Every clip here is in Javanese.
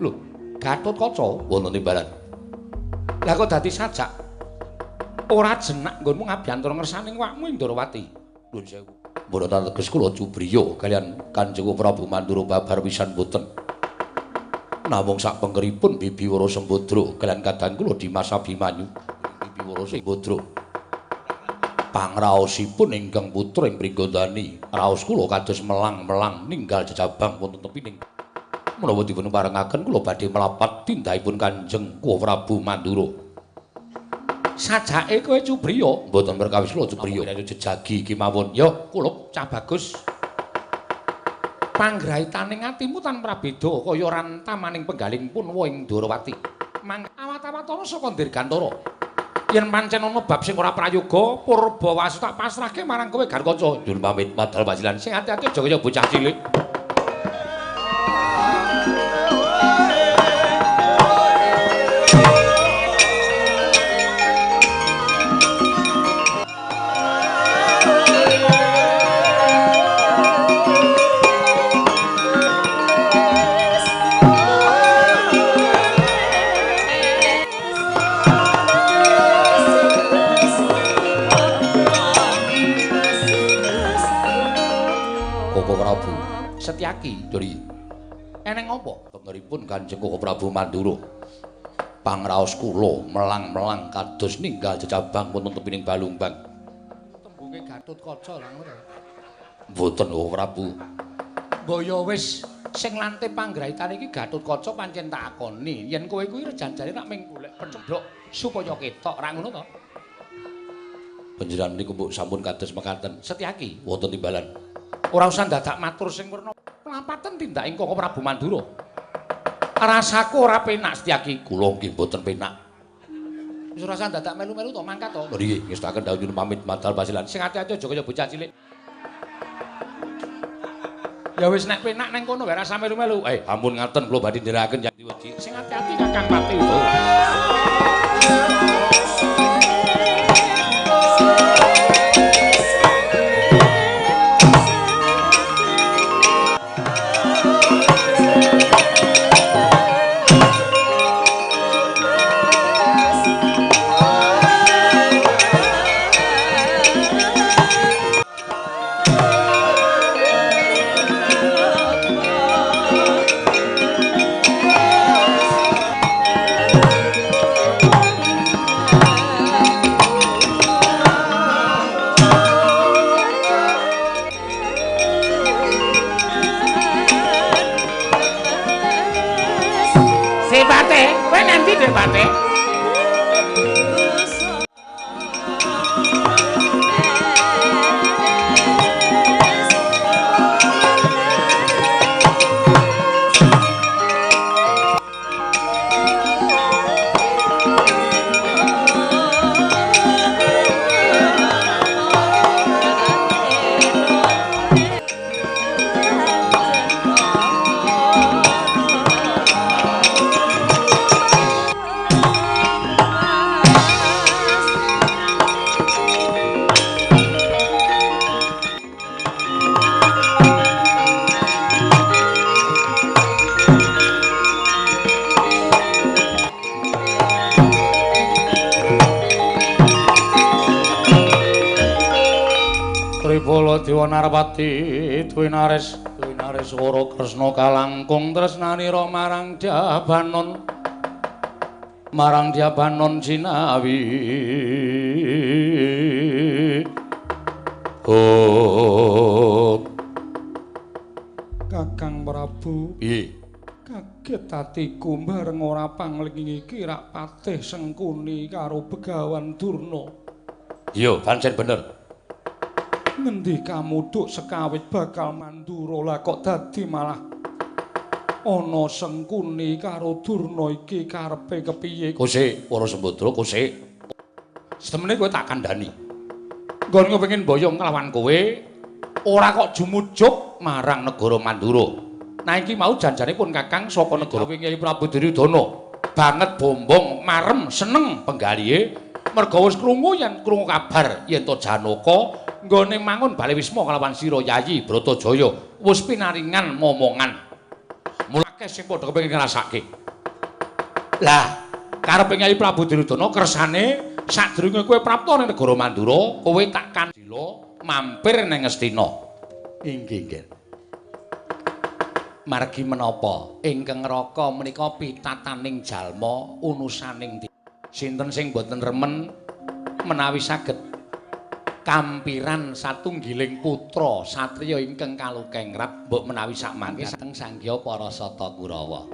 Lho, Gatotkaca wonten timbalan. Lah kok dadi sajak? Ora jenak nggonmu ngabyantara ngersaning awakmu ing Ndorowati. Nuwun sewu. Mboten teges kula cubriya kaliyan Kanjeng Prabu Mandura babar pisan boten. Namung sak pengkeripun Bibi Wara Sembadra kaliyan kadang kula Dimas Abimanyu. Bibi Wara Sembadra. Pangraosipun ingkang putra ing Pringgondani, raos kula kados melang-melang ninggal jejabang wonten tepining. Menawa dipun parengaken kula badhe mlapat tindakipun Kanjeng Prabu Mandura. Sajake kowe cubriya, mboten perkawis kula cubriya. Jejagi kemawon. Ya, kula cah bagus. Panggraitaning atimu tan prabeda kaya rantamaning penggaling punwa ing Ndorowati. Mang awat-awatana saka Dirgantara. Yen pancen ana bab sing ora prayoga, Purbawasu tak pasrahke marang kowe Gatotkaca. Nyuwun pamit madal pasilan. Sing ati-ati aja kaya bocah cilik. Setyaki duri eneng apa pengeripun Kanjeng Prabu Mandura pangraos kula melang-melang kados ninggal jejabang wonten tepining Balumbang. Tembunge Gatotkaca lha ngono. Mboten Prabu. Mbaya wis sing lante panggraitane iki Gatotkaca pancen tak akoni yen kowe kuwi rejanjane tak mung golek pencendhok supaya ketok ra ngono to. Panjenengan niku mbok sampun kados mekaten. Setyaki wonten timbalan. Ora usah dadak matur sing werna plampaten tindak ing Koko Prabu Mandura. Rasaku ora penak Setyaki. Kula nggih mboten penak. Wis ora usah dadak melu-melu to mangkat to. Nggih, ngestaken dawuh nyuwun pamit madal pasilan. Sing ati-ati aja kaya bocah cilik. Ya wis nek penak nang kono wae rasa melu-melu. Ampun ngaten kula badhe nderekaken Yang Diweji. Sing ati-ati Kakang Pati. Dewa Narpati Dwinares Dwinares Wara Kresna kalangkung tresnanira marang Dyabanon marang Dyabanon jinawi. Oh Kakang Prabu, piye? Kaget atiku bareng ora pangling iki rak patih Sengkuni karo Begawan Durna. Iya, pancen bener. Ngendi kamudhuk sekawit bakal Mandura lah kok dadi malah ana Sengkuni karo Durna iki karepe kepiye? Kosek, Wara Sembadra, kosek. Setemene kowe tak kandhani. Nggon kepengin boyong nglawan kowe, ora kok jumujuk marang negara Mandura. Nah iki mau janjane pun Kakang saka negara Kyai Prabu Duryudana. Banget bombong marem seneng penggalihe merga wis krungu yen krungu kabar yen to Janaka nggone mangun bale wisma kalawan sira Yayi Bratajaya wis pinaringan momongan. Mula akeh sing padha kepengin ngrasake. Lah, karepe Nyai Prabu Duryudana kersane sadurunge kowe prapta ning negara Mandura, kowe tak kandila mampir ning Ngastina. Inggih, nggih. Margi menapa ingkang neraka menika pitataning jalma unusaning sinten sing boten remen menawi saged kampiran satunggiling putra satriya ingkang kalukengrat mbok menawi sakmangke sateng sangya para sata Kurawa.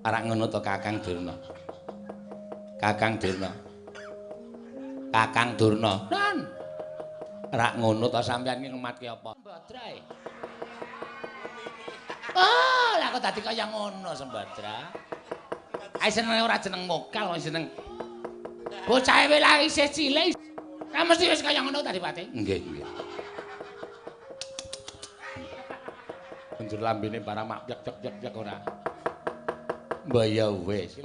Arak ngono to Kakang Durna. Kakang Durna. Kakang Durna. Nan. Rak ngono to sampeyan iki ngematke apa? Sembadra. Oh, lah kok dadi kaya ngono Sembadra. Ae senenge ora jeneng mokal, wong jeneng bocahe wae isih cilik. Lah mesti wis kaya ngono tadi pate. Nggih, nggih. Banjur lambene barang mak pyek pyek pyek ora. Mbah ya wis,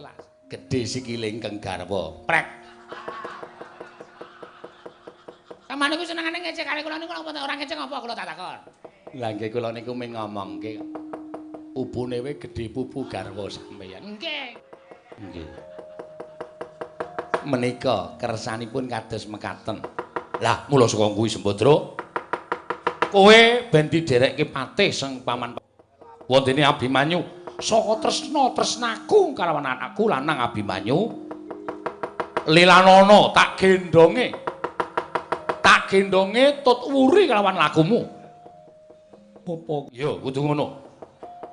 gedhe sikile ingkang garwa. Prek. Sampeyan niku senengane ngecek kali kula niku napa ora ngecek apa kula tak takon. Lah nggih kula niku mung ngomongke. Pupune wae gedhe pupu garwa sampeyan. Nggih. Nggih. Menika kersanipun kados mekaten. Lah mula saka kuwi Sembadra, kowe ben didherekke patih sing paman wontene Abimanyu. Saka tresna tresnaku kalawan anakku lanang Abimanyu lilanana tak gendonge. Tak gendonge tut wuri kalawan lakumu. Apa? Ya kudu ngono.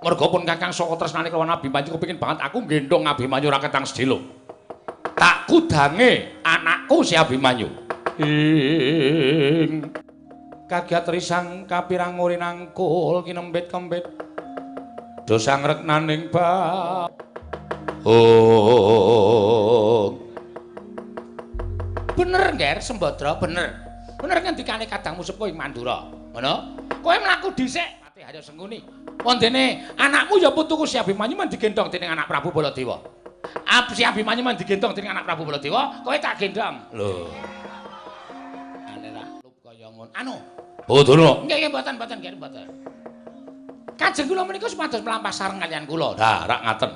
Merga pun Kakang saka tresnane kalawan Abimanyu kepengin banget aku gendong Abimanyu ra ketang sedhela. Tak kudange anakku si Abimanyu. Ing kagiat risang kapirang uri nangkul kinembit-kembit do sangreknaning ba. Oh. Bener, Nger, Sembadra, bener. Bener ngendikane kadangmu sepuh ing Mandura. Ngono? Kowe mlaku dhisik, Patih Haryo Sengkuni. Wondene anakmu ya putuku si Abimanyu men digendhong dening anak Prabu Baladewa. Si Abimanyu men digendhong dening anak Prabu Baladewa, kowe tak gendhong. Lho. Ane ra lup kaya ngono. Anu. Oh, Durna. Nggih, nggih, mboten, mboten, nggih, mboten. Kajeng kula menika supados mlampah sareng kaliyan kula. Lah, rak ngaten.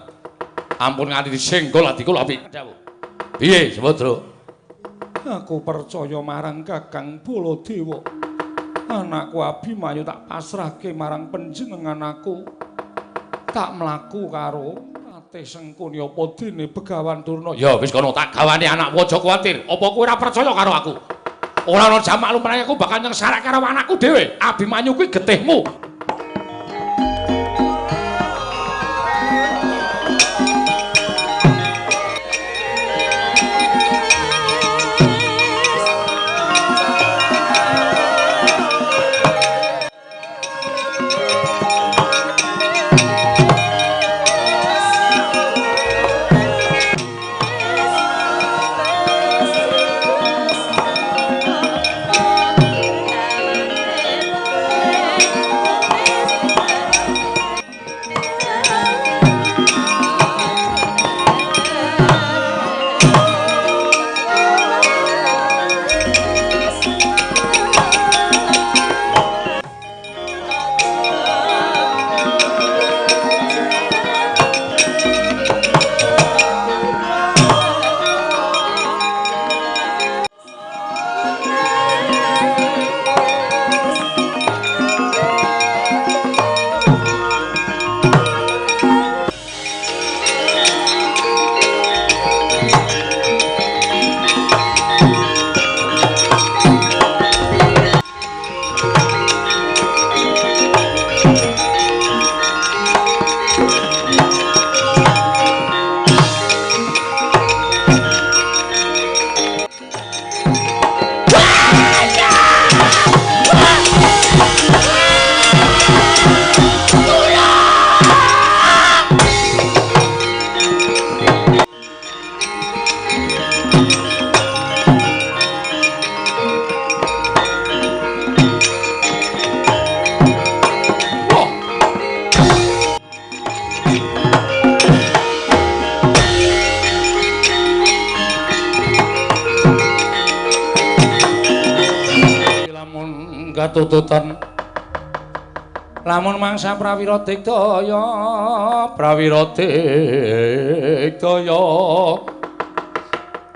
Ampun nganti disenggol ati kula apik. Dawuh. Piye, Sembadra? Aku percaya marang Kakang Baladewa. Anakku Abimanyu tak pasrahke marang panjenengan aku. Tak mlaku karo Patih Sengkuni apa dene Begawan Durna. Ya wis kono tak gawane anakmu aja kuwatir. Apa kowe ora percaya karo aku? Ora ana jamak lumrahe aku bakal nyengsarak karo anakku dhewe. Abimanyu kuwi getihmu. Tututan Lamun mangsa prawira digdaya, prawira digdaya.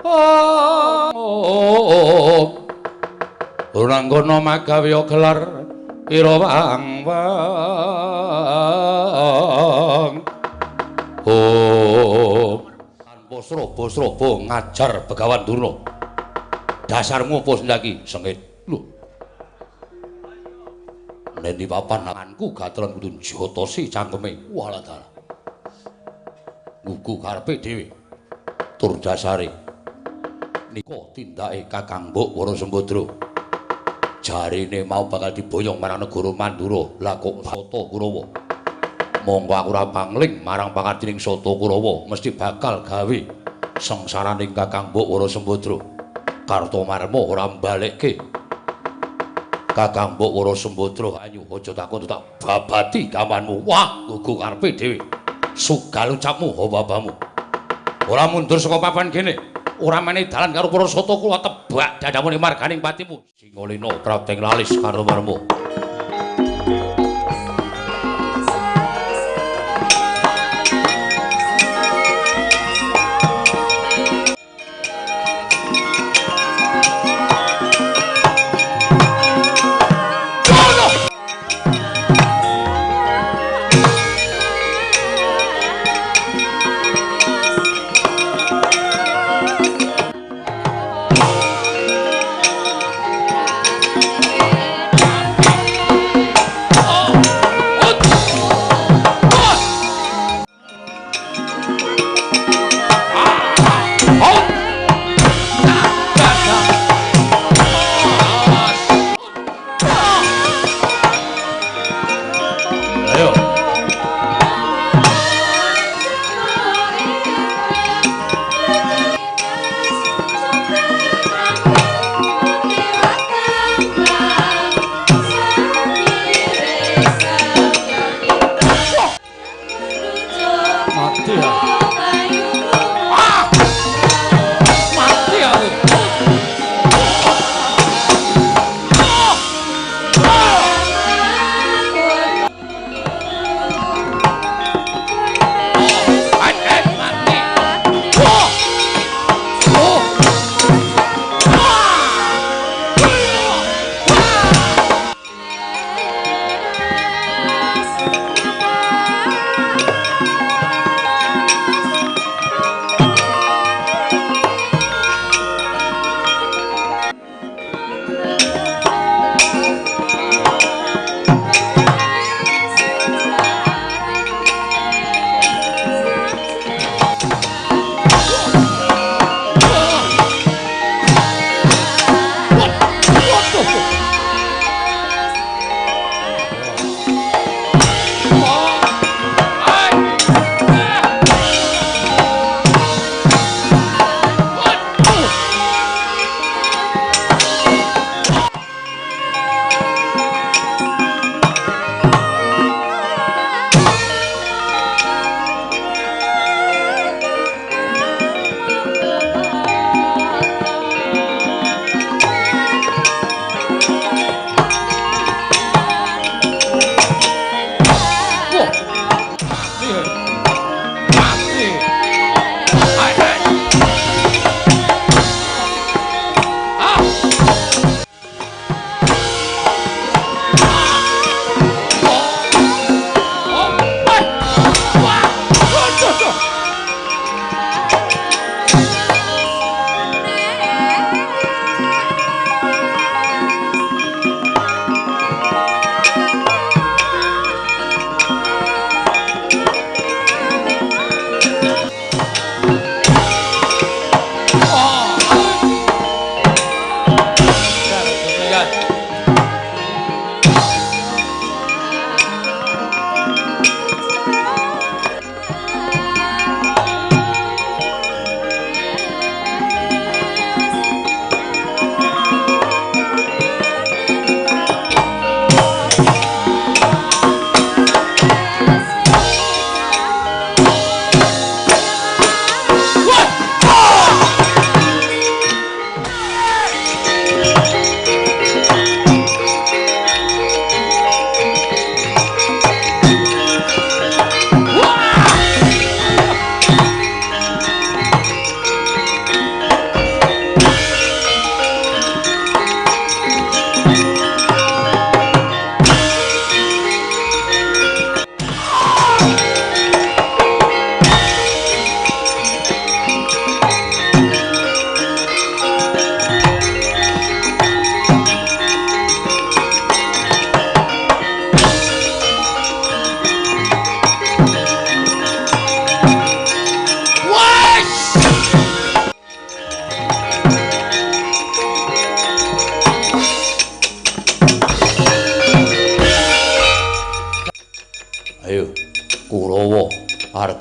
Oh. Ranggana magawe gelar ira wang wang. Oh. Tanpa srobo-srobo ngajar Begawan Durna. Dasarmu apa sendaki sengit. Lho. Nendi papan tanganku gatelan kudu jotosi cangkeme. Walah dalah. Ngugu karepe dhewe. Tur dasare nika tindake Kakang Mbok Wara Sembadra. Jarine mau bakal diboyong marang negara Mandura. Lah kok Sata Kurawa. Monggo aku ora pangling marang pangardining Sata Kurawa, mesti bakal gawe sengsaraning Kakang Mbok Wara Sembadra. Kartomarma ora mbalekke. Kakang Mbok Wara Sembadra ayo aja takon tak babati kamanmu. Wah, gugu karepe dhewe. Sugal ucapmu babamu. Ora mundur saka papan kene. Ora menehi dalan karo para Sata Kurawa tebak dadamu ning marganing patimu. Singolina prapteng lalis Kartomarma.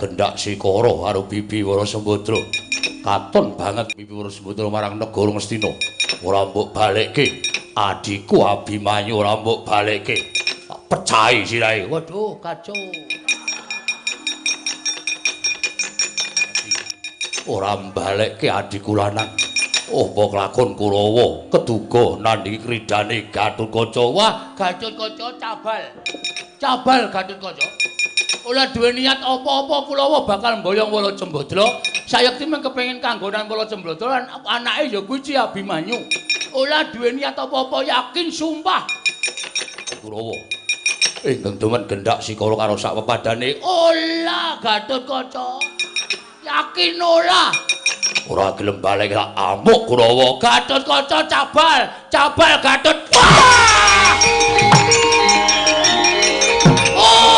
Gendak Sikara karo Bibi Wara Sembadra. Katon banget Bibi Wara Sembadra marang negara Ngastina. Ora mbok balekke. Adhiku Abimanyu ora mbok balekke. Tak pecahi sirahe. Waduh, kacau. Ora mbalekke adhiku lanang. Oh, mbok lakon Kurawa keduga nandhingi kridane Gatotkaca. Wah, Gatotkaca cabal. Cabal Gatotkaca. Ora duwe niat apa-apa Kurawa bakal mboyong Wara Jembadra. Sayekti mung kepengin kanggonan Wara Jembadra lan anake ya kuwi Abimanyu. Ora duwe niat apa-apa, yakin sumpah. Kurawa ingkang demen Gendak Sikara karo sak pepadane. Ola Gatotkaca. Yakin ora? Ora gelem balik tak amuk Kurawa. Gatotkaca cabal, cabal Gatot. Wah! Oh!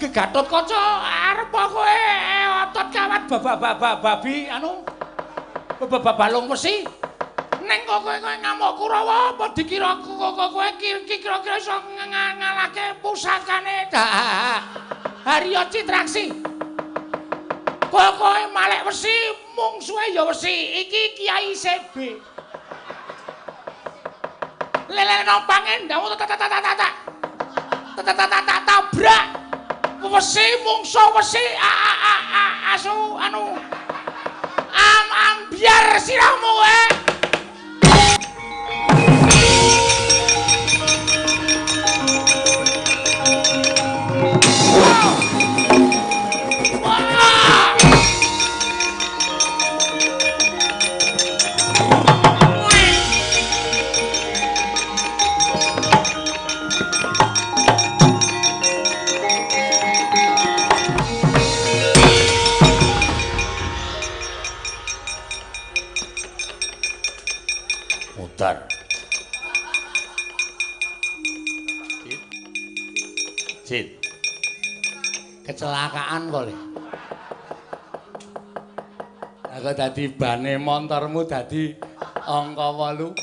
Gatotkaca arep kowe otot kawat babi anu balung wesi ning kok kowe ngamuk Kurawa apa dikira kowe kira-kira iso ngalahke pusakane Harya Citraksi. Kowe malek wesi mungsuhe ya wesi iki Kiai CB lele nompange ndang tak tabrak wesi mungso wesi asu anu am biar sirahmu Cit. Kecelakaan kok le. Aku dadi bane montormu dadi angka 8.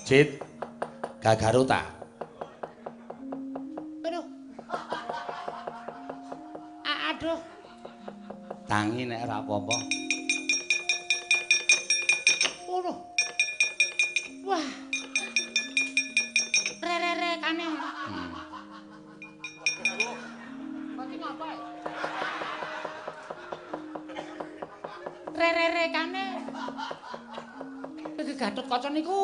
Cit. Gagaru ta? Aduh. Aduh. Tangi nek ora apa-apa. Waduh. Wah. Re-re-rekane. Re-re-rekane. Iki Gatotkaca niku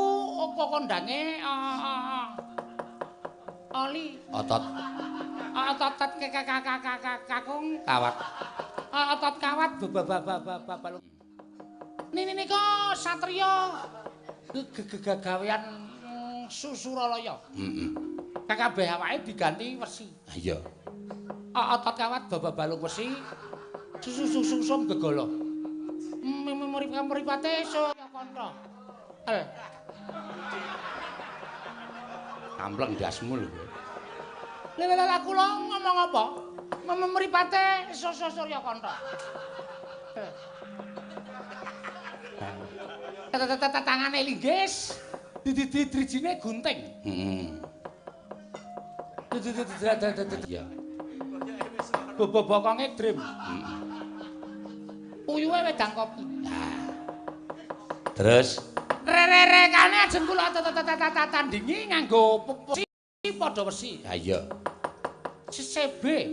kondange oli otot. Otot kakung kawat. Otot kawat balung. Nini nika satriya gegawean Susuralaya. Heeh. Kabeh awake diganti wesi. Iya. Otot kawat balung wesi. Susu-susum gegala. Mripate saya kantha. El. Ampleng ndasmu lho. Lha lha kula ngomong apa? Mripate Surya Kantha. Tangane linggis, drijine gunting. Heeh. Iya. Bobokonge drim. Puyuhe wedang kopi. Terus re-re-rekane ajeng kula tandingi nganggo wesi padha wesi. Ha iya. CB.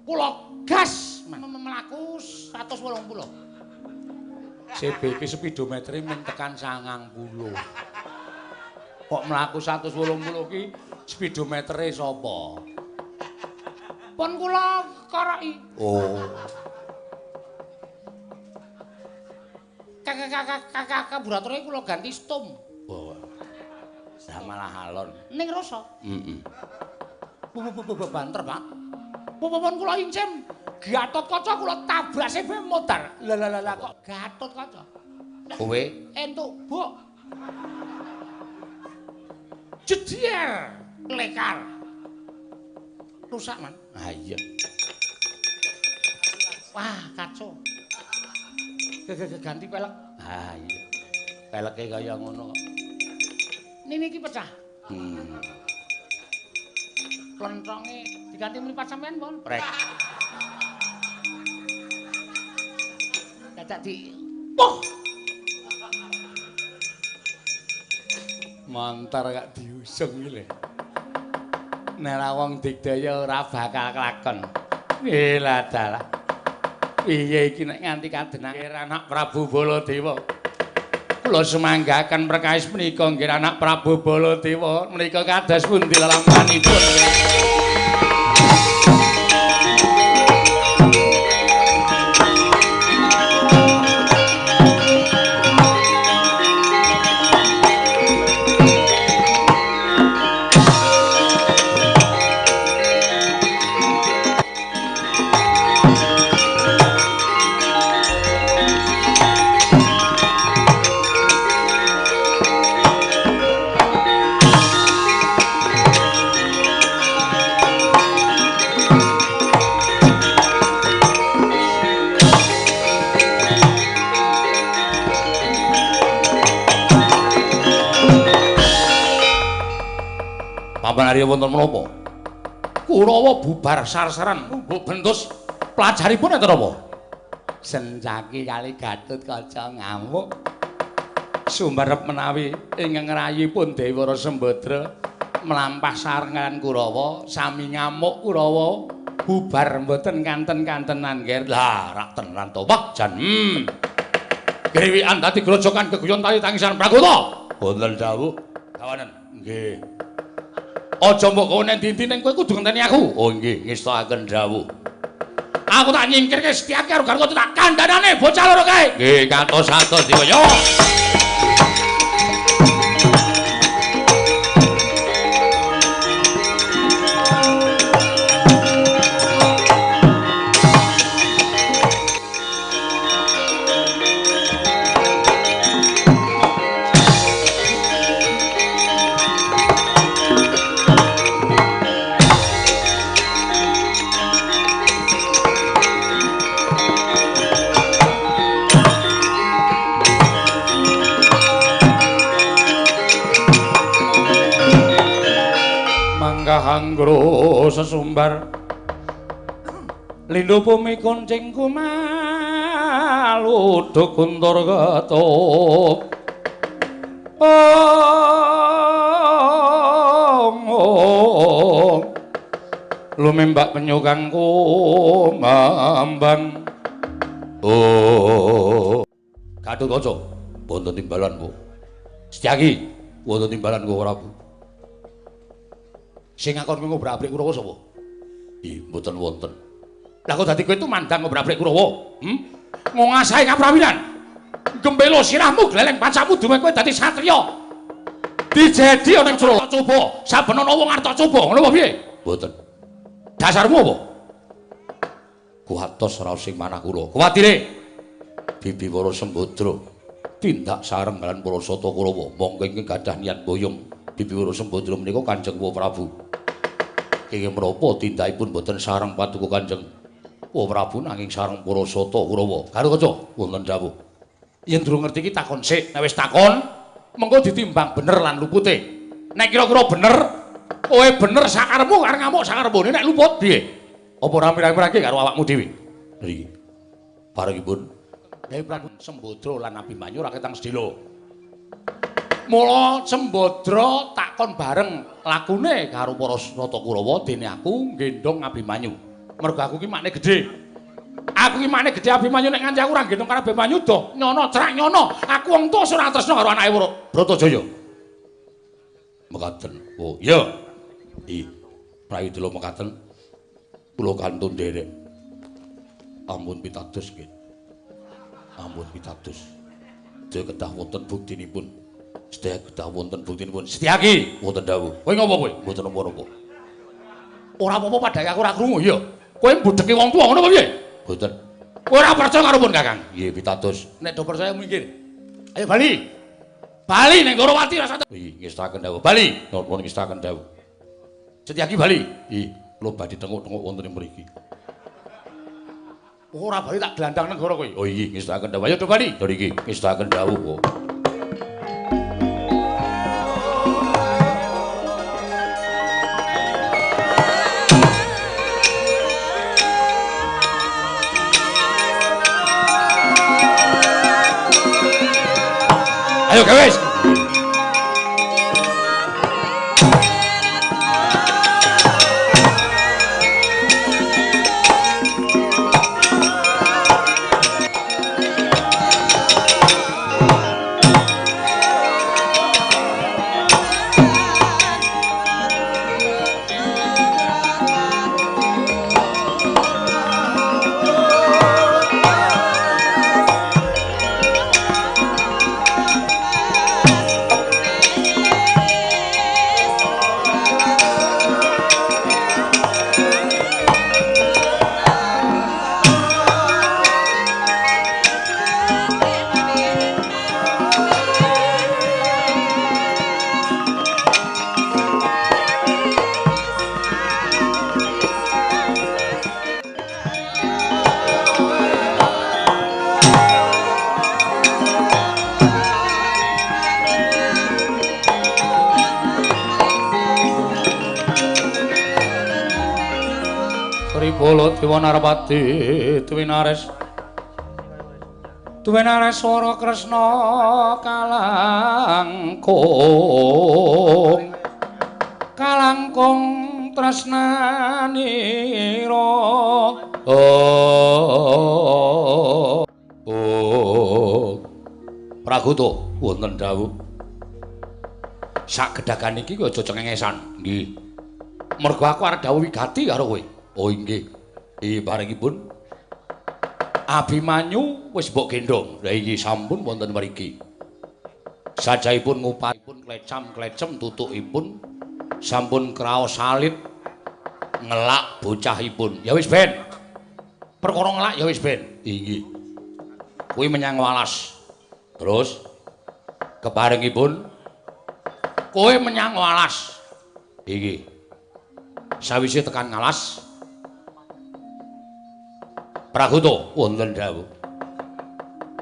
Kula gas mlaku 180. CB ki speedometer mung tekan 90. Kok mlaku 180 ki speedometere sapa? Pun kula koroki. Oh. Kakak karburatore kula ganti stum. Oh. Lah malah alon. Ning rasa. Heeh. Banter, Pak. Pun kula incim Gatotkaca kula tabrase bae modar. Lah lah lah kok Gatotkaca. Kowe entuk buk. Jedier lekar. Rusak, Man. Ah iya. Wah, kacau. Ganti pelek. Ah iya. Peleke kaya ngono kok. Nini iki pecah. Plentonge diganti mripat sampean, Pon. Prek. Dadak di poh. Montor kok diusung iki lho. Nek ra wong digdaya ora bakal kelakon. Lah dalah. Piye iki nek nganti kadenang anak Prabu Baladewa. Kula sumanggaken perkawis menika nggih anak Prabu Baladewa menika kados pundi lelampahanipun. Paman Arya wonten menapa? Kurawa bubar sarsaran mbok bentus pelajaripun enten apa? Sencaki kali Gatotkaca ngamuk. Sumerep menawi ingkang ngrayipun Dewara Sembadra mlampah sarengan Kurawa sami ngamuk Kurawa bubar mboten kanten-kantenan nger. Lah rak tenan to wah jan. Griwikan dadi grojokan geguyon tali tangisan Prakota. Wonten dawuh. Kawanen. Nggih. Aja mbok kowe ning ndi-ndi ning kowe kudu ngenteni aku. Oh nggih, ngestokaken dawuh. Aku tak nyingkirke Setyaki karo garwa tak kandhanane bocah loro kae. Nggih, katos-atos dikaya. Anggro sesumbar lindhu bumi kuncing kumaluduk guntur ketup ong lumembak penyu kang kumambang. Oh Gatotkaca wonten timbalan ku Setyaki wonten timbalan ku Prabu. Sing ngakon kowe ngobrak-abrik Kurawa sapa? Ih, mboten wonten. Lah kok dadi kowe tumandang ngobrak-abrik Kurawa? Ngongasahe kaprawiran. Gembelo sirahmu gleleng pacakmu duwe kowe dadi satriya. Dijedi ana ing jero coba, saben ana wong arep coba, ngono apa piye? Mboten. Dasarmu apa? Kuwatos raos sing manah kula. Kuwatire Bibi Wara Sembadra tindak sareng kalian para sata Kurawa. Monggo ingkang gadah niat boyong Bibi Wara Sembadra menika Kanjeng Prabu. Kenging menapa tindakipun boten sareng paduka Kanjeng Prabu nanging sareng para sata Kurawa. Gatotkaca wonten dawuh. Yen durung ngerti iki takon sik. Nek wis takon, mengko ditimbang bener lan lupute. Nek kira-kira bener, kowe bener sakarepmu arep ngamuk sakarepmu. Nek luput piye? Apa ora mirang-mirangke karo awakmu dhewe? Niki. Parengipun Dewi Prabu Sembadra lan Abimanyu raketang sedhela. Mula Sembadra takon bareng lakune karo para Rata Kurawa dene aku nggendhong Abimanyu. Mergo aku ki makne gedhe. Aku ki makne gedhe Abimanyu nek nganti aku ora nggendhong karo Abimanyu doh nyono cerak nyono. Aku wong tuwa ora tresna karo anake Bratajaya. Mekaten. Oh iya. Ih, prayudala mekaten. Kula kantun nderek. Ampun pitados nggih. Ampun pitados. Dene kedah wonten buktinipun. Sedaya kedah wonten buktinipun. Setyaki wonten dawuh. Kowe ngopo kowe? Mboten napa-napa. Ora apa-apa padahal aku ora krungu ya. Kowe mbudheki wong tuwa ngono apa piye? Mboten. Kowe ora percaya karo pun Kakang? Nggih, pitados. Nek do percaya minggir. Ayo bali. Bali ning Gorawati rasa. Nggih, ngestaken dawuh. Bali. Nuwun ngestaken dawuh. Setyaki bali. Nggih, kula badhe tenguk-tenguk wonten ing mriki. Ora bali tak glandang negara kowe. Oh iya, ngestaken dawuh. Ayo do bali. Lho niki ngestaken dawuh kok. Ayo gawes. Baladewa Narpati Dwinares Dwinares swara Kresna kalangkung kalangkung tresnanira. Oh, oh. Pragoto wonten dawuh. Sak gedhagan iki aja cengengesan. Nggih. Mergo aku arep dawuh wigati karo kowe. Oh inggih. Barengipun Abimanyu wis mbok gendhong. Lah iki sampun wonten mriki. Sajahipun ngupahipun klecam-klecem tutukipun sampun kraos alit ngelak bocahipun. Ya wis ben. Perkara ngelak ya wis ben. Inggih. Kuwi menyang Walas. Terus kebarengipun kowe menyang Walas. Inggih. Sawise tekan Ngalas Pragoto wonten dawuh.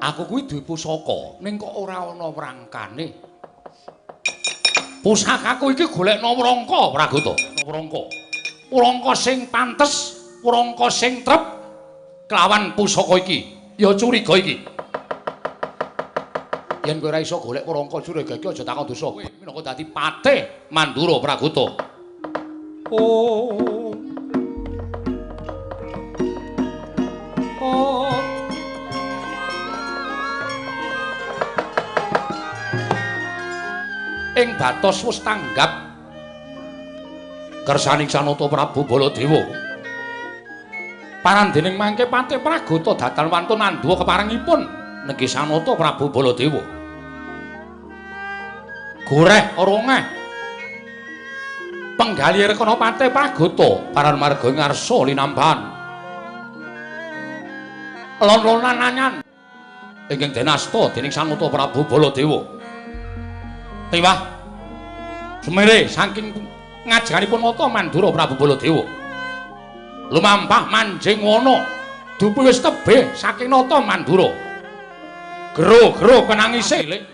Aku kuwi duwe pusaka, ning kok ora ana wrangkane. Pusakaku iki golekno wrangka, Pragoto. Wrangka. Wrangka sing pantes, wrangka sing trep kelawan pusaka iki. Ya curiga iki. Yen kowe ora iso golek wrangka curiga iki aja takon dosa. Kowe minangka dadi patih Mandura, Pragoto. Oh. Oh. Ing batos wis tanggap kersaning Sanata Prabu Baladewa. Parandening mangke patih Pragoto datan wantun andhuwa keparengipun negi Sanata Prabu Baladewa. Goreh rongeh penggalih rekana patih Pragoto paran marga ngarsa linampahan. Lon-lonan anyan ingkang den asta dening Sanata Prabu Baladewa. Tiwah sumere saking ngajenganipun nata Mandura Prabu Baladewa. Lumampah manjing wana dupi wis tebih saking nata Mandura. Gero-gero penangise.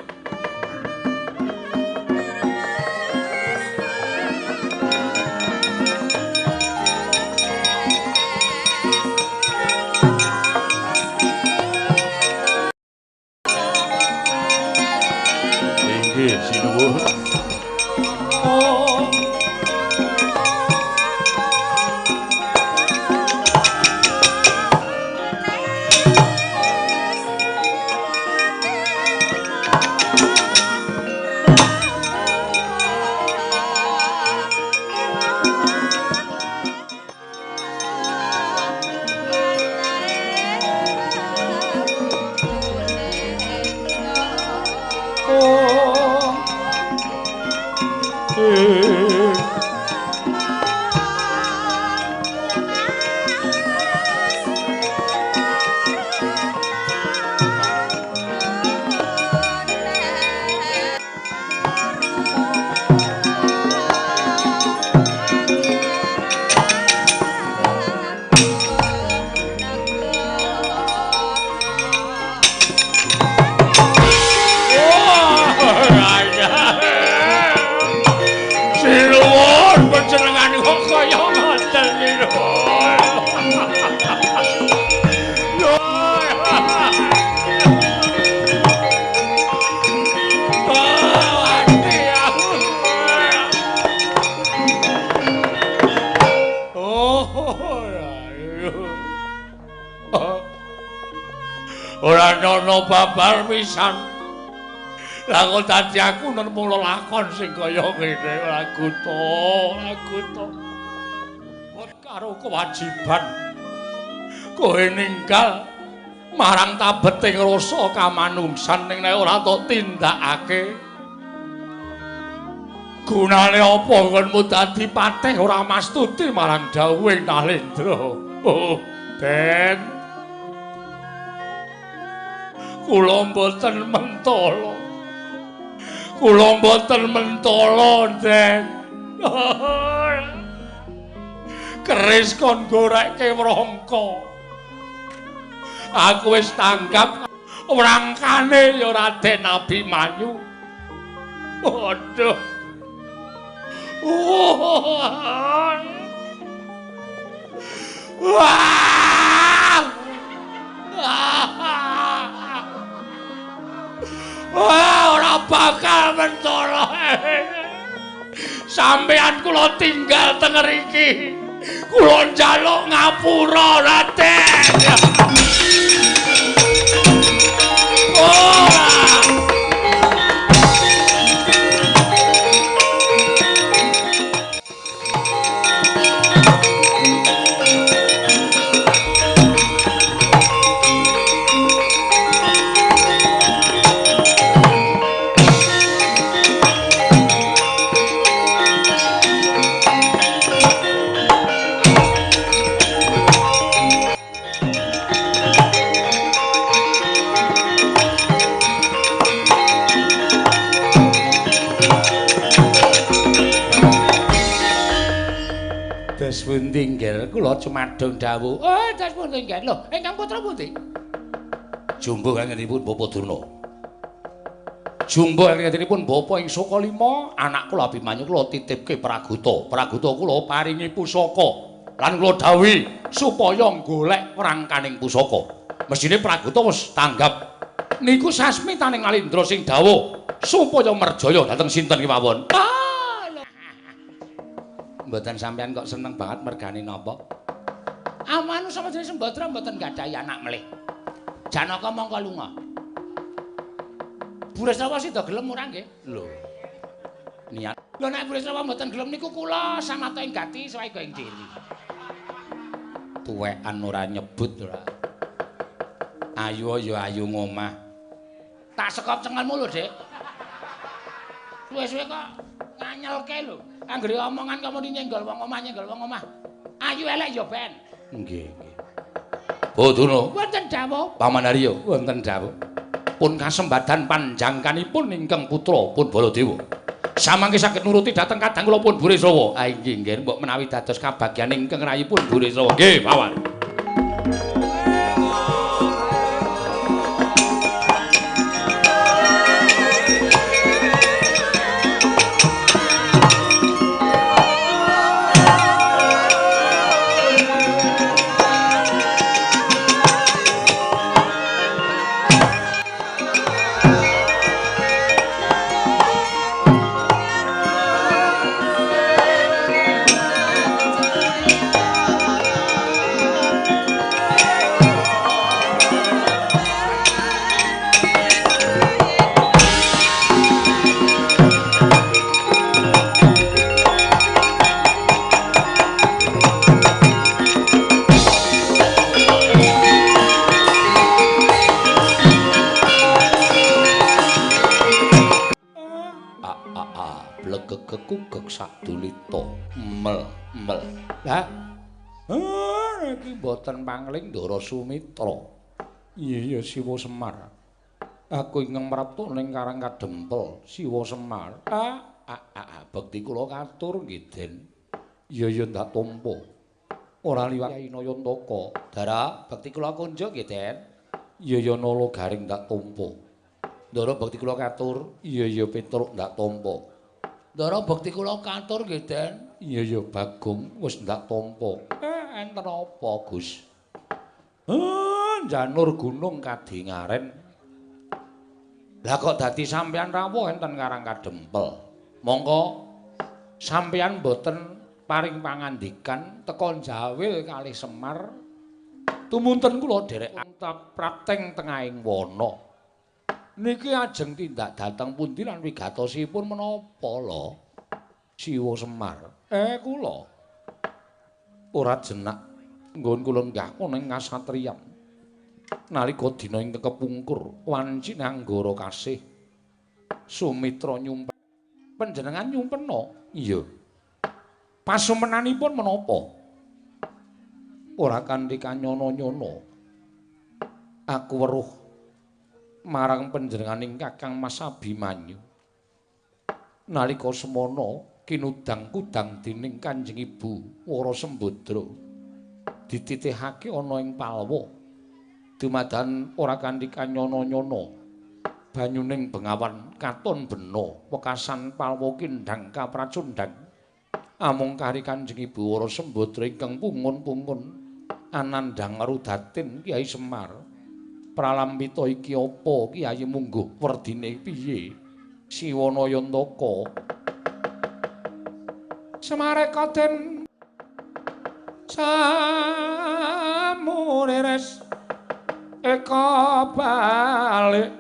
Inggih, sinuwun. Oh. Ora ana babar pisan. Lah kok dadi aku nemu lelakon sing kaya ngene ora guto, ora guto. Karo kewajiban kowe ninggal marang tabeting rasa kamanungsan ning nek ora tok tindakake. Gunane apa nggonmu dadi patih ora mastuti marang dawuhing Nalendra. Oh, Den. Kula mboten mentala. Kula mboten mentala, Den. Keris kon gorekke wrangka. Aku wis tanggap wrangkane ya Raden Abimanyu. Waduh. Wah. Wah, ora bakal mentala. Sampeyan kula tinggal teng ngriki. Kula njaluk ngapura, Raden. Oh. Pundi nggih kula cumadung dawuh. Oh, das pundi nggih. Lho, ingkang putra pundi? Jumbuh anggenipun Bapak Durna. Jumbuh anggenipun Bapak ing Sukalima, anak kula Abimanyu kula titipke Praguta. Praguta kula paringi pusaka lan kula dawuhi supaya golek prangkaning pusaka. Mesthine Praguta wis tanggap. Niku sasmitaning Nalendra sing dawuh supaya merjaya dhateng sinten kemawon. Mboten sampean kok seneng banget mergane napa? Amanu sama jenenge Sembadra mboten gadhahi anak melih. Janaka mongko lunga. Burisrawa sida gelem ora nggih? Lho. Niat. Lho nek Burisrawa mboten gelem niku kula samata ing gati swaega ing diri. Tuwekan ora nyebut ora. Ayu ya ayu ngomah. Tak sekop cengelmu lho, Dik. Suwe-suwe kok nganyelke lho. Anggere omongan kok muni nyenggol wong omah, nyenggol wong omah. Ayu elek ya ben. Nggih, nggih. Boduna wonten dawuh. Paman Arya wonten dawuh. Pun kasembadan panjangkanipun ingkang putra pun Baladewa. Samangke saged nuruti dhateng kadang kula pun Burisrawa. Ah inggih nggih, mbok menawi dados kabagyan ingkang rayipun Burisrawa. Nggih, Paman. sak dulita. Mel mel. Lah iki mboten pangling Ndara Sumitra. Iya iya Siwa Semar. Aku ingkang mrapta ning Karang Kadempel, Siwa Semar. Bekti kula katur nggih, Den. Iya iya ndak tampa. Ora liwat Kyai Nayantaka. Dara, bekti kula kunjuk nggih, Den. Iya iya Nala Garing ndak tampa. Ndara bekti kula katur. Iya iya Petruk ndak tampa. Ndara bekti kula katur nggih, Den. Iya iya Bagong wis ndak tampa. Enten apa, Gus? Janur gunung kadingaren. Lah kok dadi sampeyan rawuh enten Karang Kadempel? Mongko sampeyan mboten paring pangandikan teka njawil kalih Semar. Tumunten kula dherek prapteng tengahing wana. Niki ajeng tindak dhateng pundi lan wigatosipun menapa lho? Siwa Semar. Kula ora jenak nggon kula nggah ning kasatriyan. Nalika dina ing kepungkur wanci Anggara kasih Sumitra nyumpen panjenengan nyumpena. Iya. Pasumenanipun menapa? Ora kanthi kanyono-nyono. Aku weruh marang panjenenganing Kakang Mas Abimanyu. Nalika semana kinudang kudang dening Kanjeng Ibu Wara Sembadra dititihake ana ing palwa. Dumadan ora kanthi kanyono-nyono. Banyuning bengawan katon bena, wekasan palwa kindhang kapracundhang. Amung kari Kanjeng Ibu Wara Sembadra ingkang pungun-pungun anandhang rudatin Kyai Semar. Pralampita iki apa Kyai mungguh werdine piye? Siwa Nayantaka. Semareka den samurires eka balik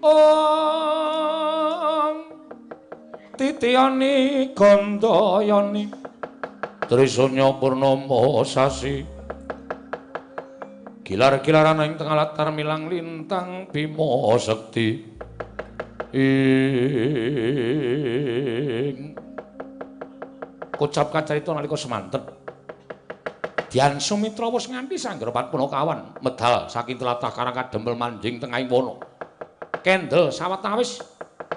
ong titiyani gandayani Trisanya purnama sasi gilar-gilaran ing tengah latar milang lintang Bima Sekti ing kocap kacarita nalika semanten Dian Sumitra wis nganti sangger Patpunakawan medal saking tlatah Karang Kadempel manjing tengahing wana. Kendel sawetawis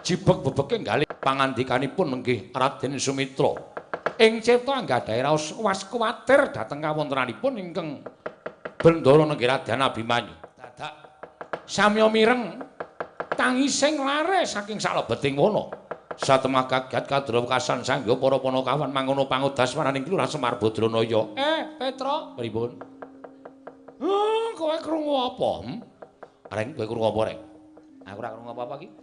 jibeg bebeke nggalih pangandikanipun menggih Raden Sumitra. Ing cipta anggadhahi raos was kuwatir dhateng kawontenanipun ingkang bendara nenggih Raden Abimanyu. Dadak samya mireng tangising lare saking salebeting wana. Satemah kaget kadrawekasan sangga para panakawan mangono pangudas maraning Kelurahan Semar Badranaya. Petro, pripun? Kowe krungu apa? Reng, kowe krungu apa, Reng? Aku ora krungu apa-apa iki.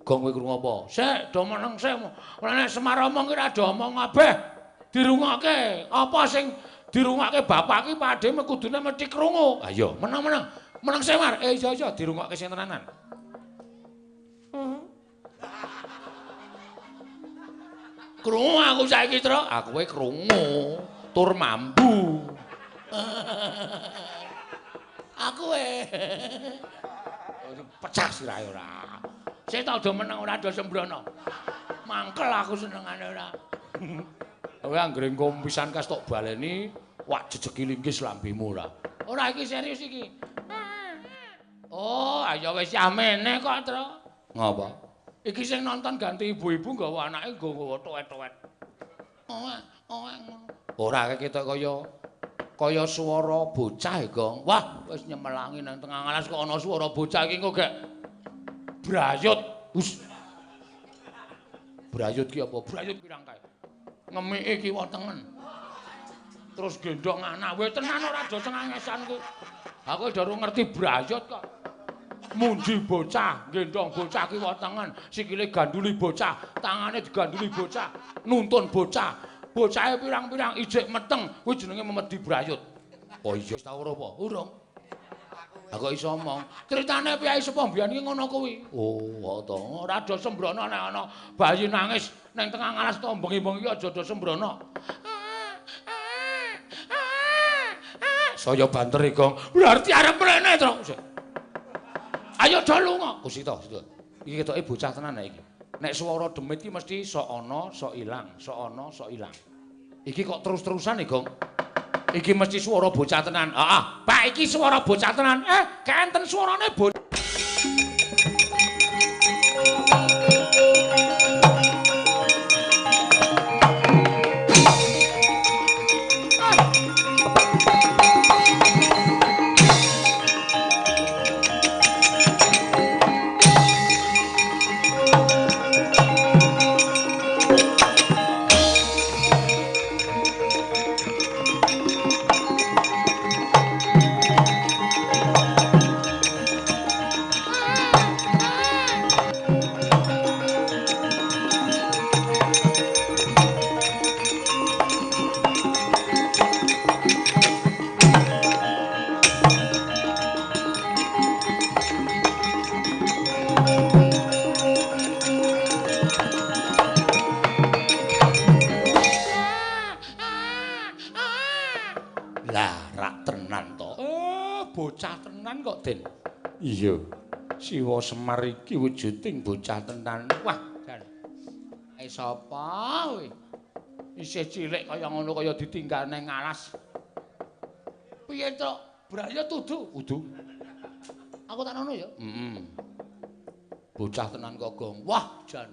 Gong kowe krungu apa? Sik, do meneng sik. Ora nek Semar omong ki ora do omong kabeh. Dirungokke. Apa sing dirungokke bapak ki padhe kudune mesti krungu. Ayo, meneng-meneng. Meneng sik, Mar. Iya iya dirungokke sing tenanan. Krungu aku saiki, Tru. Aku kowe krungu tur mambu. Aku pecah sirahe ora. Sik ta do meneng ora do sembrono. Mangkel aku senengane ora. Kowe anggere engko pisan kas tok baleni wak jejeki linggis lambemu ora. Ora iki serius iki. Oh, ayo wis yamene kok, Tru. Ngapa? Iki sing nonton ganti ibu-ibu nggawa anake nggawa tuwet-tuwet. Oh, ngono. Ora ketok kaya swara bocah, Gong. Wah, wis nyemelangi nang tengah alas kok ana swara bocah iki engko gek brayut. Hus. Brayut ki apa? Brayut pirang kae? Ngemiki kiwa tengen. Terus gendong anak. Weh tenan ora do cengengesan ku. Aku durung ngerti brayut kok. Munji bocah, gendong bocah kiwa tengen, sikile ganduli bocah, tangane diganduli bocah, nuntun bocah. Bocahe pirang-pirang ijik meteng, kuwi jenenge memedi brayut. Oh iya, wis tau ora apa? Urung. Aku iso omong. Critane piyai sepuh mbiyen iki ngono kuwi. Oh, to. Ora do sembrono nek ana bayi nangis ning tengah ngalas to bengi-bengi aja do sembrono. Saya banter iki, Gong. Berarti arep mrene, Tru. Ayo do lunga. Kusita, sita. Iki ketoke bocah tenan nek iki. Nek swara demit iki mesti sok ana, sok ilang, sok ana, sok ilang. Iki kok terus-terusan iki, Gong? Iki mesti swara bocah tenan. Heeh, Pak, iki swara bocah tenan. Kenten swarane bocah. Iya, Siwa Semar iki wujuding bocah tenan. Wah, jan. Sapa kowe? Isih cilik kaya ngono kaya ditinggal nang alas. Piye, Truk? Braya tudu? Udu. Aku tak ngono ya. Heeh. Bocah tenan kok, Gong. Wah, jan.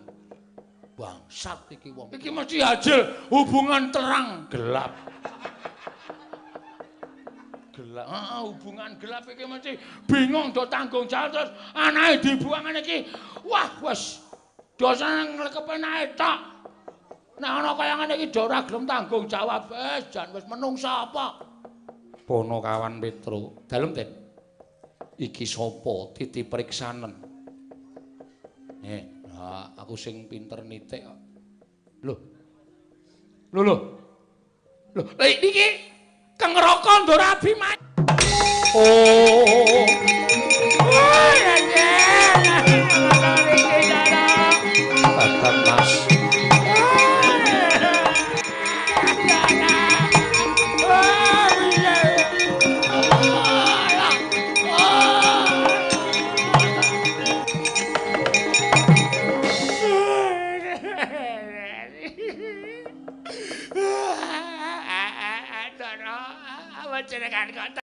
Bangsat iki wong. Iki mesti hasil hubungan terang gelap. Gelap. Heeh, hubungan gelap iki mesti bingung do tanggung jawab terus anake dibuang ngene iki. Wah, wis dosane nglekep anake tok. Nek ana kaya ngene iki do ora gelem tanggung jawab. Wis jan wis menungsa apa? Ponokawan Petro, dalem Den. Iki sapa titi priksanen? Aku sing pinter nitik kok. Lho. Lho lho. Lho, lha iki Kang Raka Ndara Abimanyu. Oh. Bapak Mas. Jenengan kok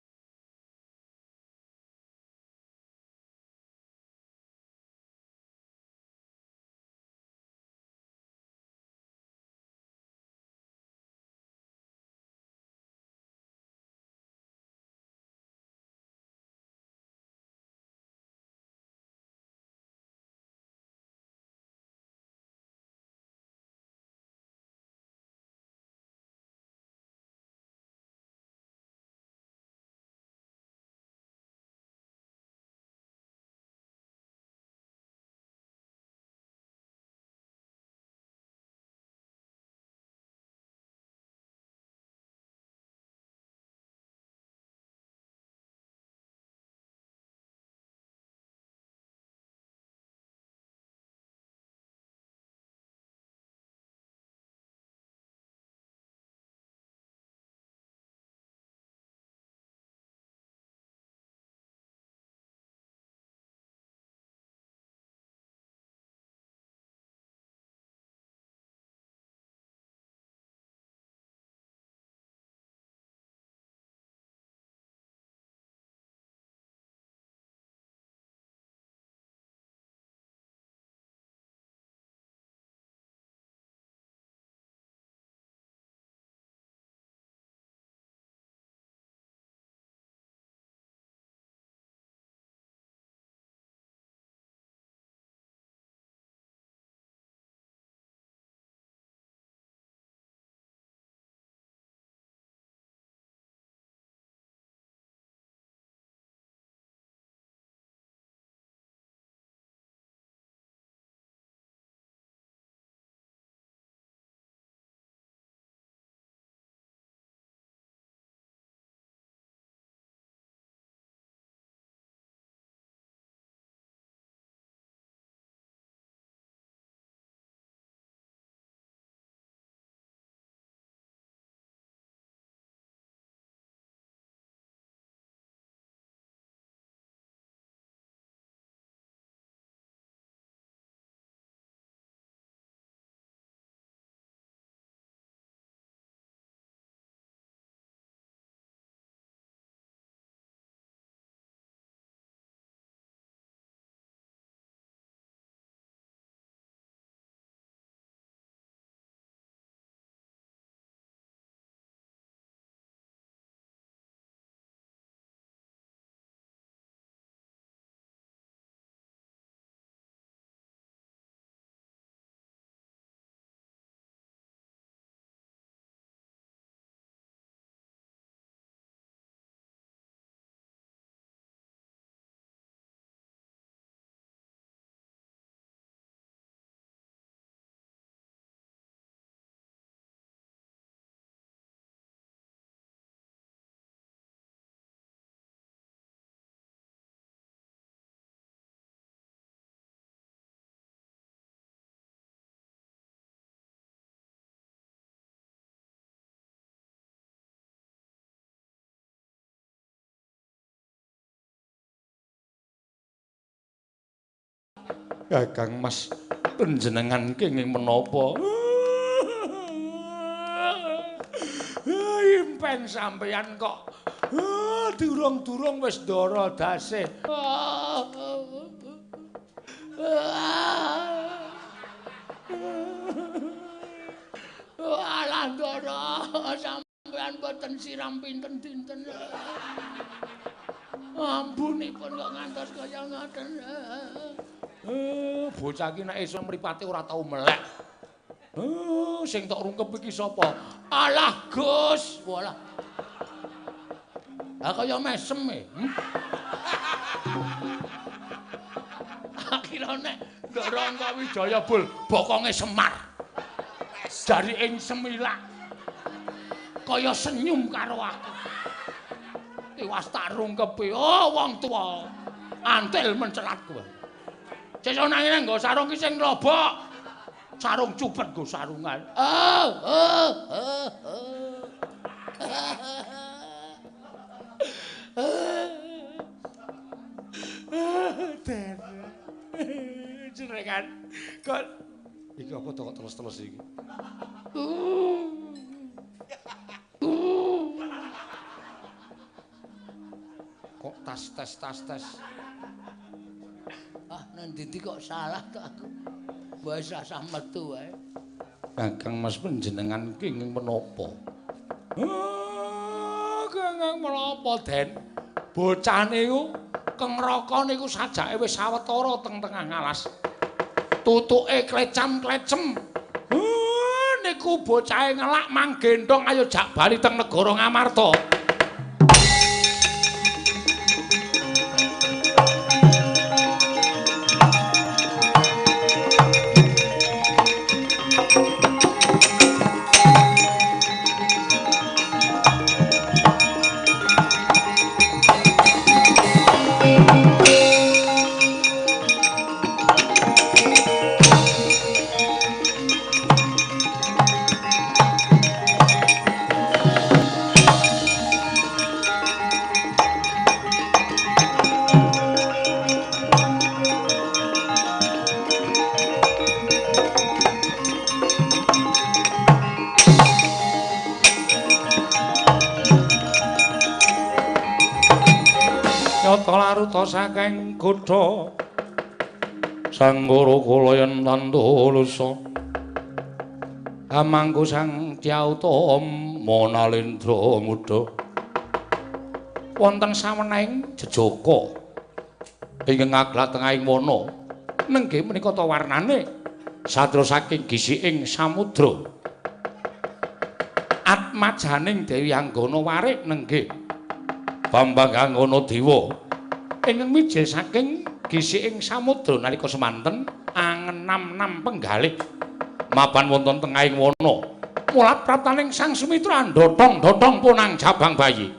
Kakang Mas, panjenengan kenging menapa? Impen sampeyan kok durung-durung wis ndara dase. Alah ndara, sampeyan boten siram pinten dinten. Ambunipun kok ngantos kaya ngoten. Bocah iki nek iso mripate ora tau melek. Sing tok rungkep iki sapa? Alah Gus, walah. Lah kaya mesem e. Akhire nek Ndara Angkawijaya bul bokonge Semar. Jari ing semilak. Kaya senyum karo aku. Tiwas tak rungkepi. Oh, wong tuwa. Antil mencelat kowe. Sesuk nang ngene nggo sarung ki sing nglobok. Sarung cupet nggo sarungan. Oh, oh, oh, oh. Den. Jenengan kok iki apa to kok teles-teles iki? Kok tas tes tas tes. Ah, nang ndi kok salah to aku. Wis rasah metu wae. Kakang Mas panjenengan kenging menapa? Kenging menapa, Den? Bocah niku kengraka niku sajake wis sawetara teng tengah ngalas. Tutuke klecam-klecem. Niku bocahe ngelak manggendhong ayo jak bali teng negara Ngamarta. Laruta saking kutha Sanggara kula yen tandulusa amangku sang Dyauta Manalendra muda wonten sawenahing jejaka ingkang ngaglah tengahing wana nenggih menika ta warnane satya saking gisiking samudra atmajaning Dewi Anggana warik nenggih Bambang Anggana Dewa ingkang mijil saking gisiking samudra nalika semanten angenam-nam penggalih mapan wonten tengahing wana mulat praptaning Sang Sumitra ndhotong-ndhotong punang jabang bayi.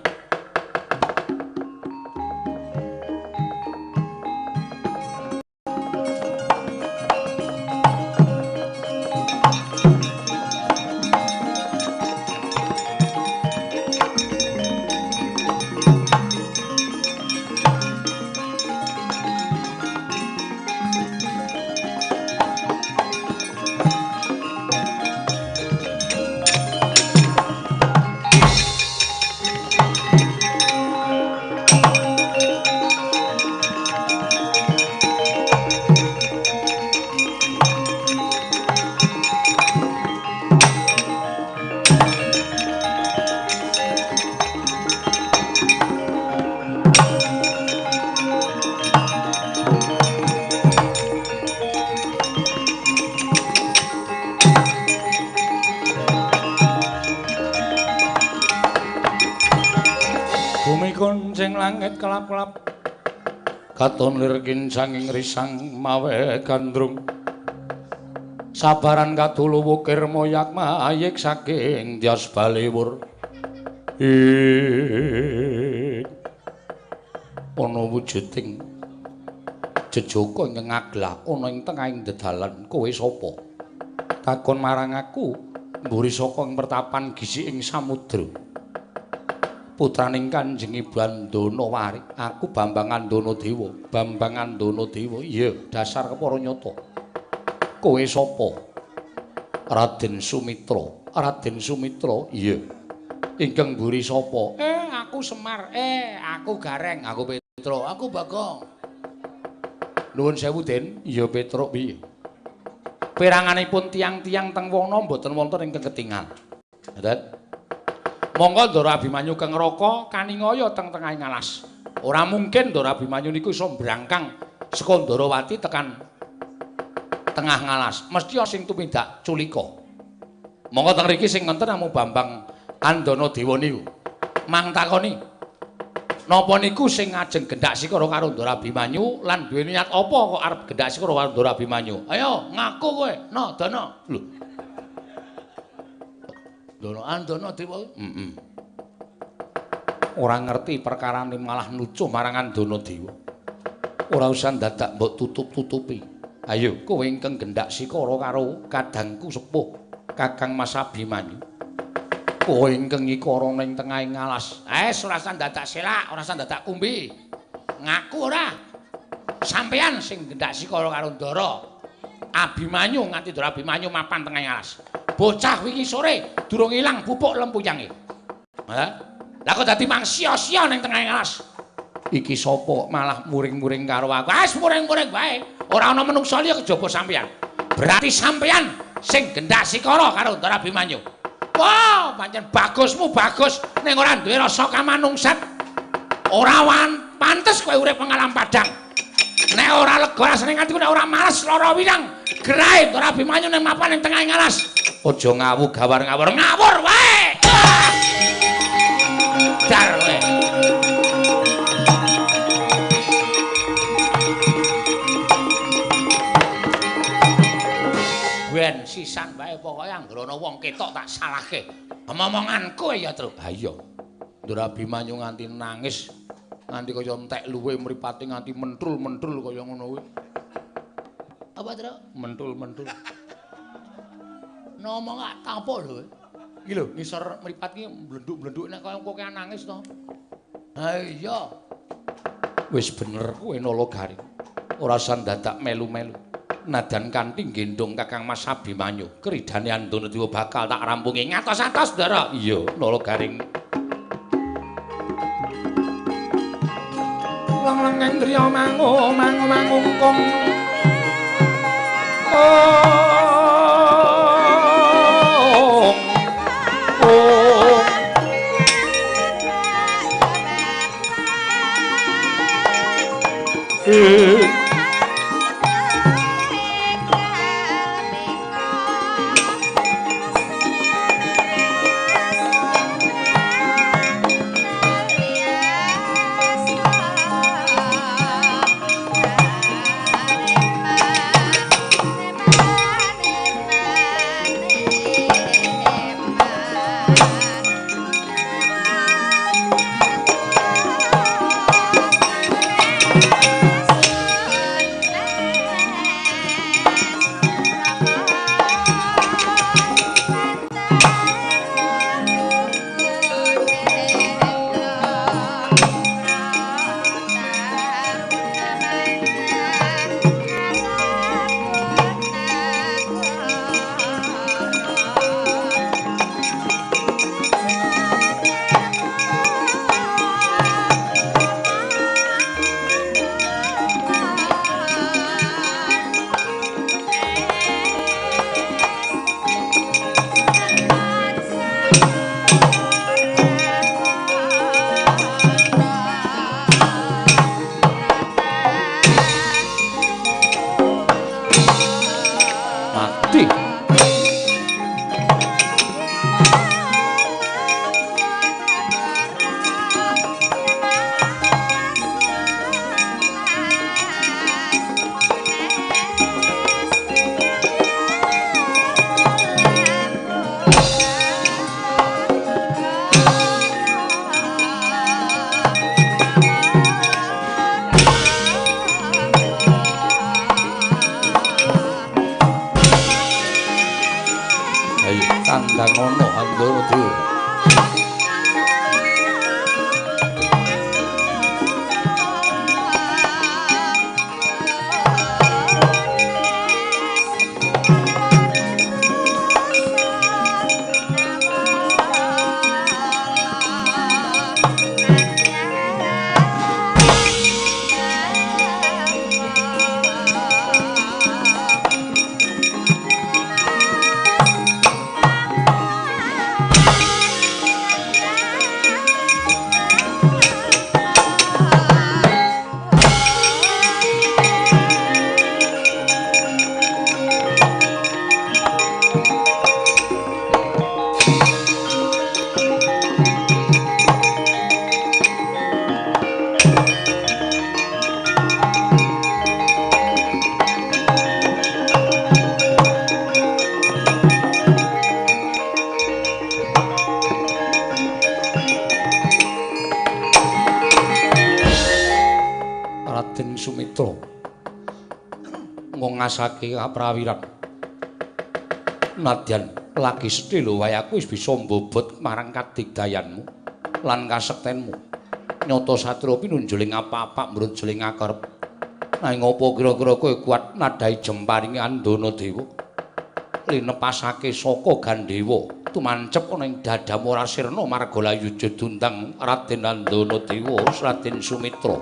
Langit kelap-kelap katon lir kincanging risang mawe gandrung sabaran kadulu wukir moyak mayik saking Dyas Baliwur ana wujuding jejaka ingkang ngaglah ana ing tengahing dedalan. Kowe sapa? Takon marang aku mburi saka ing pertapan gisiking samudra. Putraning Kanjeng Ibu Andana Wari, aku Bambang Andana Dewa. Bambang Andana Dewa. Iya, dasar kepara nyata. Kowe sapa? Raden Sumitra. Raden Sumitra. Iya. Ingkang mburi sapa? Aku Semar. Aku Gareng, aku Petro, aku Bagong. Nuwun sewu, Den. Iya, Petro piye? Peranganipun tiang-tiang teng wana mboten wonten ingkang ketingal. Ngoten. Monggo Ndara Abimanyu kang neraka kaningaya teng tengahing alas. Ora mungkin Ndara Abimanyu niku iso mbrangkang saka Ndarawati tekan tengah ngalas. Mesti sing tumindak culika. Monggo teng mriki sing wonten namung Bambang Andana Dewa niku. Mang takoni. Napa niku sing ngajeng gendak sikara karo Ndara Abimanyu lan duwe niat apa kok arep gendak sikara karo Ndara Abimanyu? Ayo ngaku kowe, no Dana. Lho. Ndara Andana Dewa. Heeh. Ora ngerti perkarane malah nucuh marang Andana Dewa. Ora usah dadak mbok tutup-tutupi. Ayo kowe ingkang gendak sikara karo kadangku sepuh Kakang Mas Abimanyu. Kowe ingkang ngikara ning tengahing alas. Ora usah dadak selak, ora usah dadak kumbi. Ngaku ora? Sampeyan sing gendak sikara karo Ndara Abimanyu nganti Ndara Abimanyu mapan tengahing alas. Bocah wingi sore durung ilang pupuk lempuyange. Ha? Lah kok dadi mang sia-sia ning tengahing alas. Iki sapa malah muring-muring karo aku? Wis muring-muring wae. Ora ana menungsa liya kejaba sampeyan. Berarti sampeyan sing gendak sikara karo Ndara Abimanyu. Wah, pancen bagusmu bagus ning ora duwe rasa kamanungsan. Ora pantes kowe urip ngalam padang. Nek ora lega rasane atiku nek ora males lara wirang. Gerahe Ndara Abimanyu ning mapan ning tengahing alas. Aja ngawu gawar ngawur. Ngawur wae. Dar wae. Ben sisan wae pokoke anggere ana wong ketok tak salahke. Omonganku ya, Tru. Ha iya. Ndara Abimanyu nganti nangis, nganti kaya entek luwe mripate nganti mentrul-mentrul kaya ngono kuwi. Apa, Tru? Mentul-mentul. Ngomong gak tapuk lho. Iki lho ngisor mripat iki mblenduk-mblenduk nek kaya kowe nangis to. Ha iya. Wis bener kowe Nala Garing. Ora usah dadak melu-melu. Nadan kanthi nggendhong Kakang Mas Abimanyu, kridane Andana Dewa bakal tak rampungi ngatos-atos, Ndara. Iya, Nala Garing. Lang-lang driya mangu mangu mangungkung. Ayo tandang ana Andana Dewa. Sumitra ngongasake kaprawiran. Nadyan lagi sedhela wae aku wis bisa mbobot marang kadigdayanmu lan kasektenmu. Nyata satria pinunjuling apa-apa mrunjuling akerep. Nanging apa kira-kira kowe kuat nadhahi jemparinge Andana Dewa? Linepasake saka Gandewa tumancep ana ing dadamu ora sirna marga layuja dundang Raden Andana Dewa Raden Sumitra.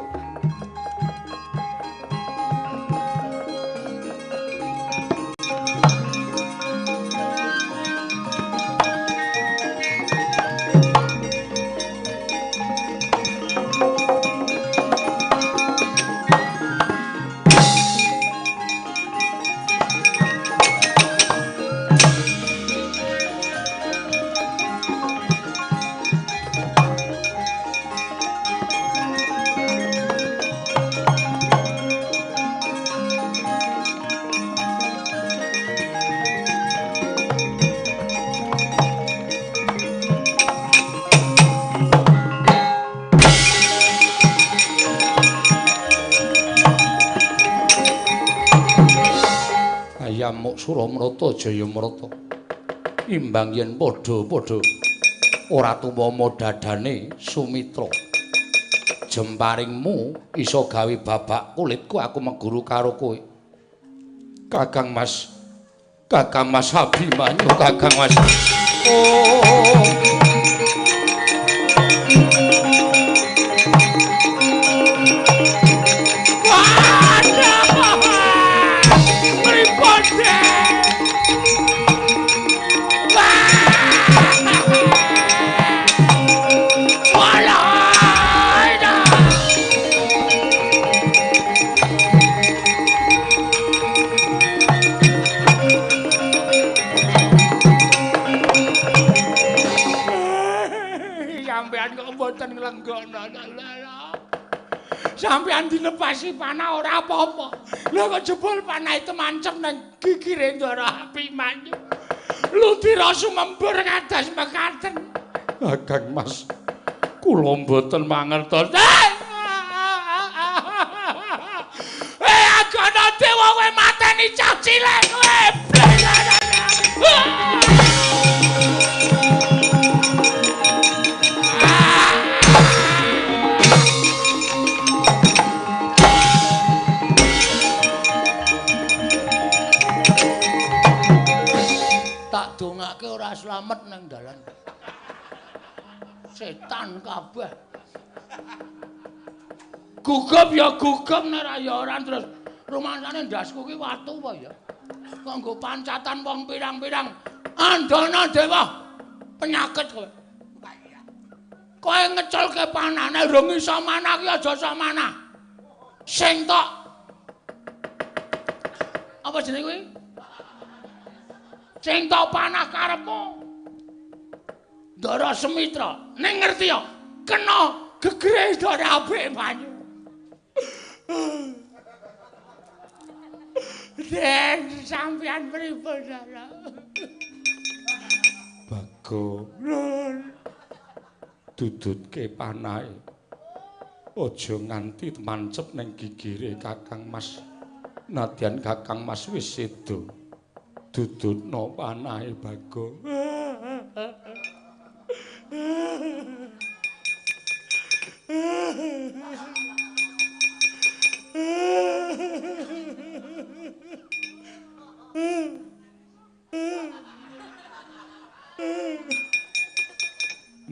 Suramrata Jayamrata imbang yen padha-padha ora tumama dadane Sumitra jemparingmu iso gawe babak kulitku aku meguru karo kowe. Kakang Mas, Kakang Mas Abimanyu, Kakang Mas. Oh. Sampeyan dilepasi panah ora apa-apa. Lha kok jebul panah itu mancep nang gigire Ndara Abimanyu. Ludira sumembur kados mekaten. Kakang Mas, kula mboten mangertos. Agana Dewa kowe mateni cah cilik kowe. Tak dongake ora slamet nang dalan. Setan kabeh. Gugup ya gugup nek ora ya ora terus rumangsane ndasku ki watu apa ya. Kok nggo pancatan wong pirang-pirang. Andana Dewa penyakit kowe. Kowe ngeculke panane rung iso manah ki aja iso manah. Sing tok apa jenenge kuwi? Sing tok panah karepmu. Ndara Sumitra, ning ngerti ya, kena gegere Ndara Abimanyu. Den sampeyan pripun, Ndara? Bagong, dudutke panahe. Aja nganti mancep ning gigire Kakang Mas. Nadyan Kakang Mas wis sedo. Dudutno panahe Bagong.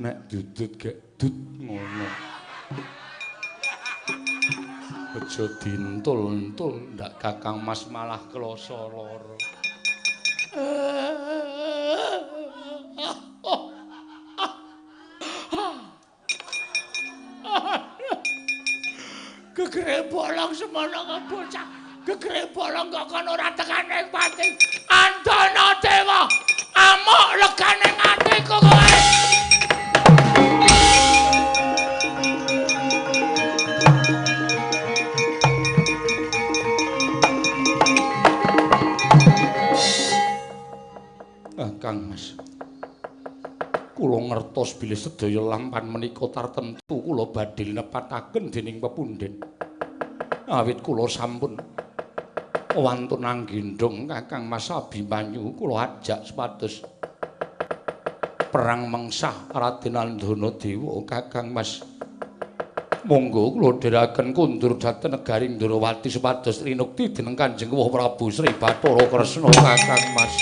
Nek dudut gek dut ngono. Aja dintul-entul ndak Kakang Mas malah kloso loro. Gegere bolong semono kok bocah. Gegere bolong kok kono ora tekan ning pati. Andana Dewa, amuk legane atiku kowe. Kang Mas, kula ngertos bilih sedaya lampan menika tartemtu kula badhe nepataken dening pepundhen. Awit kula sampun wantun anggendhong Kakang Mas Abimanyu kula ajak supados perang mengsah Raden Andana Dewa Kakang Mas. Monggo kula dherekaken kundur dhateng negari Ndrawati supados rinukti dening Kanjeng Kewuh Prabu Sri Bathara Kresna Kakang Mas.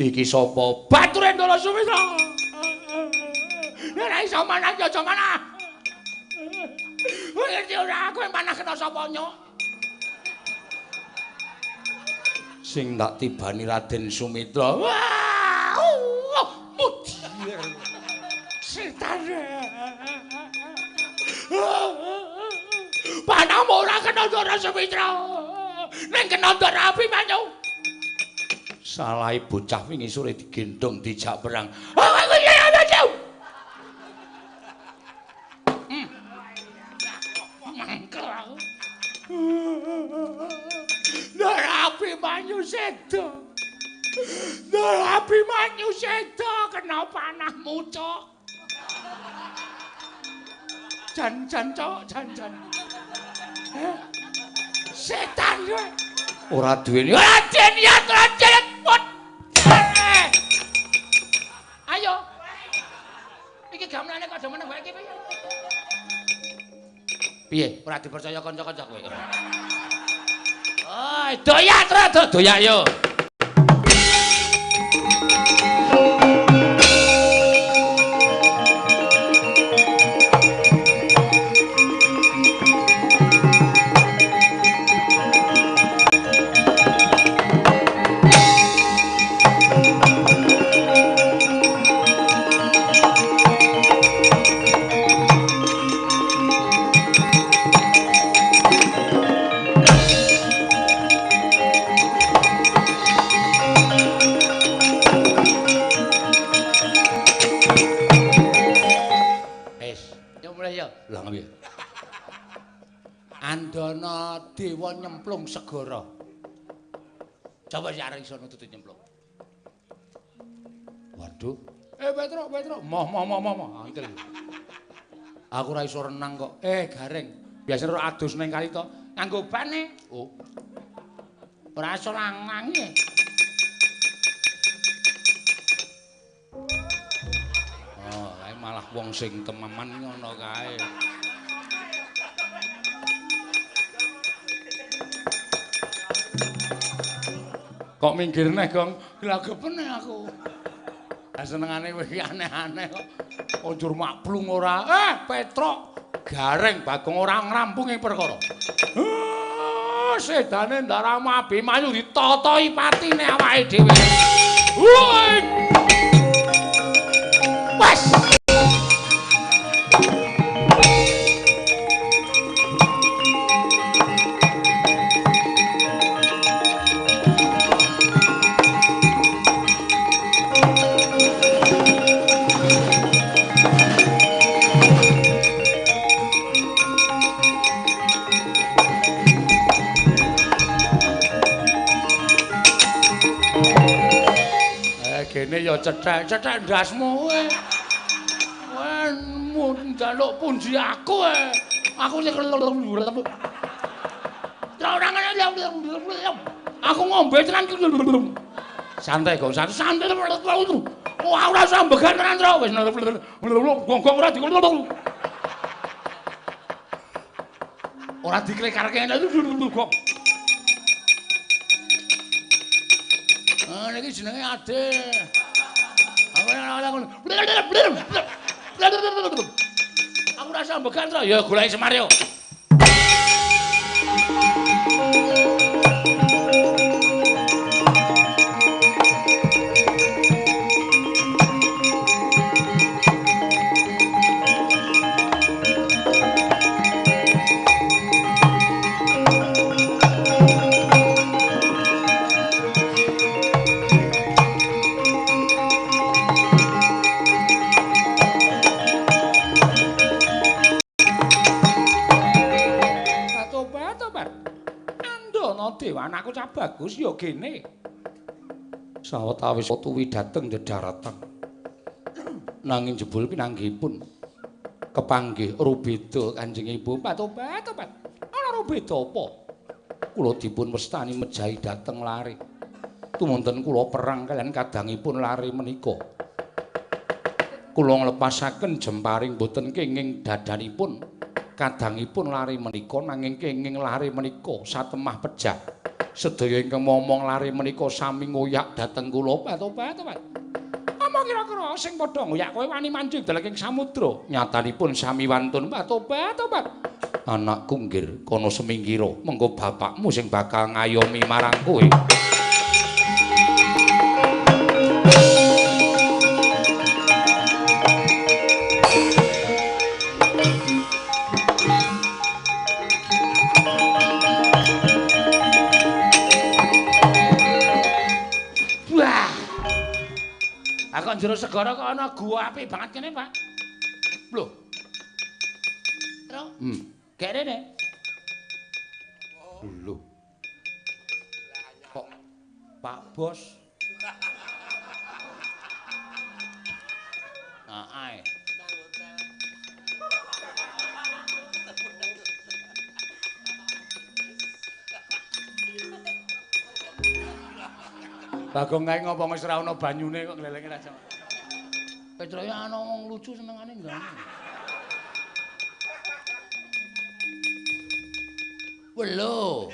Iki sapa? Bature Ndara Sumitra. Ora iso manah ki aja manah. Ngerti ora kowe manah kena sapa nyok? Sing tak tibani Raden Sumitra. Wah, mudier. Setan. Panahmu ora kena Ndara Sumitra. Ning kena Ndara Abimanyu. Salahe bocah wingi sore digendhong dijak perang. Mangkel aku. Ndara Abimanyu sedo. Ndara Abimanyu sedo kena panahmu, Cok. Jan-jan, Cok, jan-jan. Setan kowe. Ora duweni. Ora niat, ora niat. Ayo. Iki gamelane kok aja meneng wae iki piye? Piye? Ora dipercaya kanca-kanca kowe. Oh, doyak terus, doyak yo. Andana Dewa nyemplung segara. Coba si arek iso nututi nyemplung. Waduh. Petruk, Petruk. Moh, moh, moh, moh, moh. Angkel. Aku ora iso renang kok. Garing. Biasane ora adus ning kali to. Nganggo bane. Oh. Ora iso langange. Oh, kae malah wong sing temenan ngono kae. Kok minggir neh, Gong? Glagepen aku. Lah senengane kowe iki aneh-aneh kok. Njur makblung ora. Petruk, Gareng Bagong ora ngrampung ing perkara. Sedane Ndara Abimanyu ditotoi patine awake dhewe. Wes. Kene ya cethek-cethek ndasmu kowe. Kowe njaluk punji aku kowe. Aku sing ora ngene. Aku ngombe tenan. Santai kok, santai. Wah, ora usah mbegan tenan, Tru. Wis gong-gong ora di ora diklekarke gong. Niki jenenge Ade. Aku rasa mbegan to, ya goleki Semar yo. Andana Dewa anakku cah bagus ya gene. Sawetawis tuwi dhateng dedaratan. Nanging jebul pinanggihipun kepanggih rubeda Kanjeng Ibu. Tobat tobat. Ana rubeda apa? Kula dipun wastani mejahi dhateng lare. Tumunten kula perang kaliyan kadangipun lare menika. Kula nglepasaken jemparing boten kenging dadanipun kadangipun lare menika nanging kenging lare menika satemah pejah. Sedaya ingkang momong lare menika sami ngoyak dhateng kula. Tobat tobat. Apa kira-kira sing padha ngoyak kowe wani manjing daleking samudra? Nyatanipun sami wantun. Tobat tobat. Anakku nggir kono semingkira, mengko bapakmu sing bakal ngayomi marang kowe. Kok jero segara kok ana gua apik banget kene, Pak. Lho. Tru. Gek rene. Lho. Kok Pak Bos. Nah, ae. Bagong kae ngopo wis ora ana banyune kok glelenge raja. Petroke ana wong lucu senengane enggak. Welo.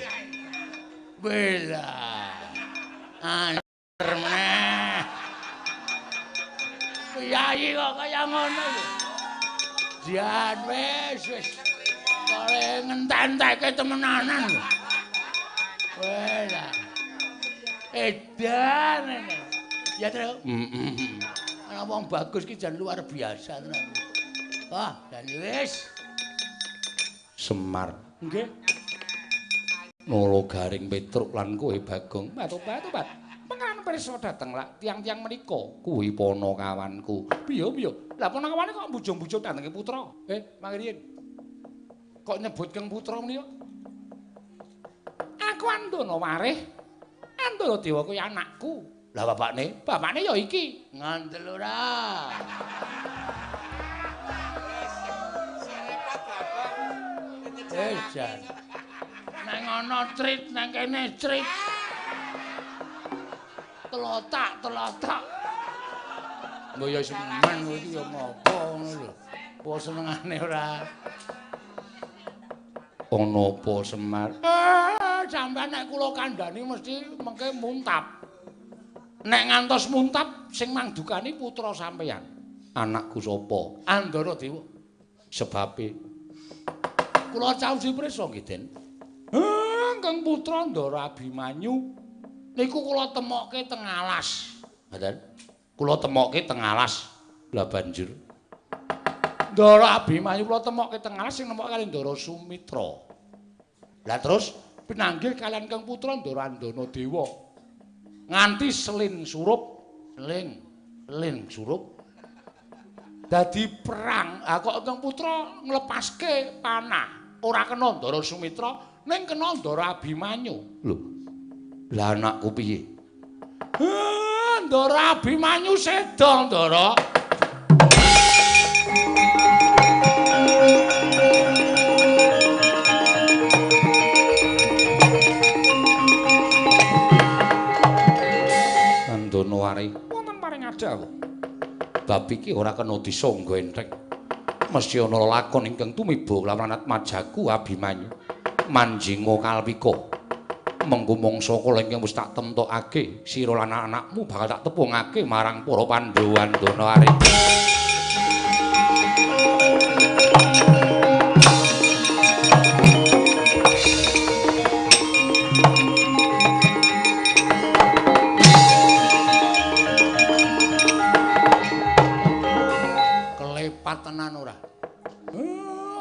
Bela. Aner meneh. Piyayi kok kaya ngono lho. Jan wis wis. Kale ngenten-enteke temenanan lho. Wela. Edan ini. Ya, Tru. Heeh. Ana wong bagus ki jan luar biasa tenan. Wah, jan wis. Semar. Nggih. Nolo garing Petruk lan kowe Bagong. Tobat tobat. Pengaran pirsa dhateng lak tiang-tiang menika kuwi panakawanku. Piye piye? Lah panakawane kok mbujung-bujung dhatenge putra? Mangriyin. Kok nyebut keng putra menika? Aku Andana Warih. Andana Dewa kuwi anakku. Lah bapakne? Bapakne ya iki. Ngandel ora. Wis jan. Nang ana trit nang kene trit. Telotak, telotak. Mbok ya semen kowe iki ya ngopo ngono lho. Apa senengane ora? Ana apa Semar? Sampeyan nek kula kandhani mesti mengke muntap. Nek ngantos muntap sing mangdukani putra sampeyan. Anakku sapa? Andana Dewa. Sebabe kula caosi prisa nggih, Den. Kang putra Ndara Abimanyu niku kula temokke teng alas. Ngoten. Kula temokke teng alas. Lah banjur Ndara Abimanyu kula temokke teng alas sing nemokke kali Ndara Sumitra. Lah terus pinanggih kalian Kang putra Ndara Andana Dewa. Nganti selin surup, ling surup. Dadi perang. Ha kok Kang putra nglepaske panah. Ora kena Ndara Sumitra, ning kena Ndara Abimanyu. Lho. Lah anakku piye? Ndara Abimanyu seda, Ndara. Andana Warih wonten paring adhawuh. Bab iki ora kena disangga entheng. Mesti ana lakon ingkang tumiba lawan atmajaku Abimanyu. Manjinga kalpika. Mengko mangsa kala ingkang wis tak temtokake, sira lan anakmu bakal tak tepungake marang para Pandhawa Andana Warih. Kelepat tenan ora?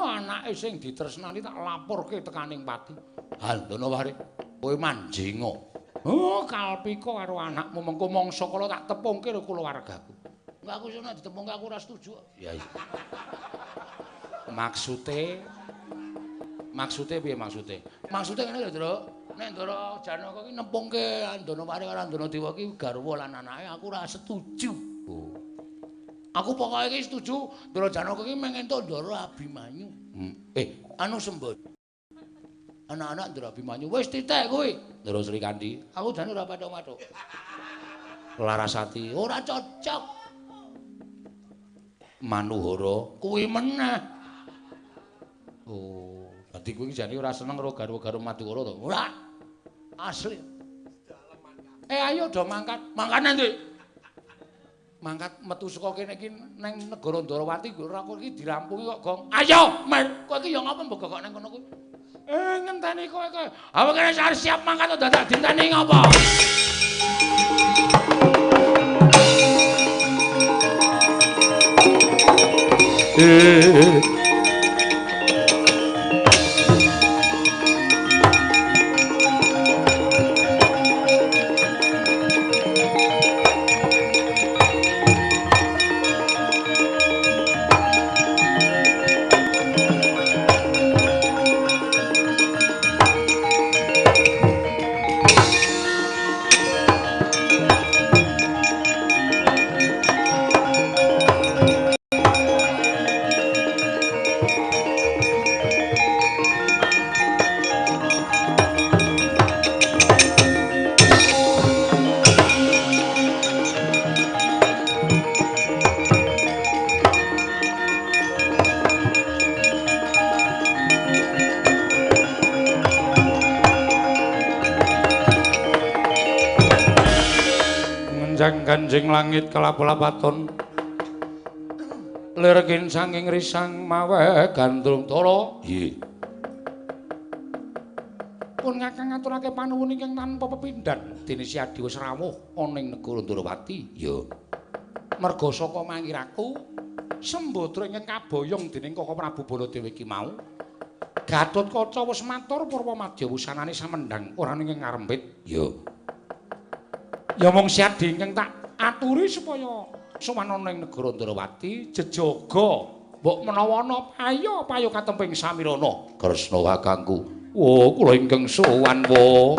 Anake sing ditresnani tak laporke tekaning pati. Andana Warih, kowe manjinga. Kalpika karo anakmu mengko mangsa kala tak tepungke karo kulawargaku. Engko aku iso nek ditepungke aku ora setuju. Ya iya. Maksude piye maksude? Maksude ngene lho, Truk. Nek Ndara Janaka ki nempungke Andana Wari karo Andana Dewa ki garwa lan anake aku ora setuju. Oh. Aku pokoke iki setuju Ndara Janaka ki mung entuk Ndara Abimanyu. Anu Sembada. Anak-anak Ndara Abimanyu wis titik kuwi. Ndara Srikandhi, aku jane ora pathok-pathok. Larasati ora cocok. Manuhara kuwi meneh. Oh, dadi kuwi jane ora seneng karo garwa-garwa Madukara to? Ora. Asli. Ayo do mangkat. Mangkat nanti. Mangkat metu saka kene iki nang negara Ndarawati ora kok iki dirampungi kok, Gong. Ayo, men. Kowe iki ya ngapa mbok gogok nang kono kuwi? Ngenteni kowe kowe. Awak kene siap mangkat kok dadak dinteni ngapa? Kanjeng langit kelap-lapaton lirkin sanging risang mawe gandrung tara. Nggih. Pun kakang ngaturake panuwun ingkang tanpa pepindhan dene Si Adi wis rawuh ana ing negara Ndarawati. Ya. Merga saka mangiraku Sembadra ingkang kaboyong dening Kaka Prabu Baladewa iki mau Gatotkaca wis matur purwa madya wusanane samendhang ora ing ngarembit. Ya. Ya mung Si Adi ingkang tak aturi supaya sowan ana ing negara Ndarawati jejaga mbok menawa ana payo-payo katemping samirana. Kresna kakangku. Wo kula ingkang sowan wo.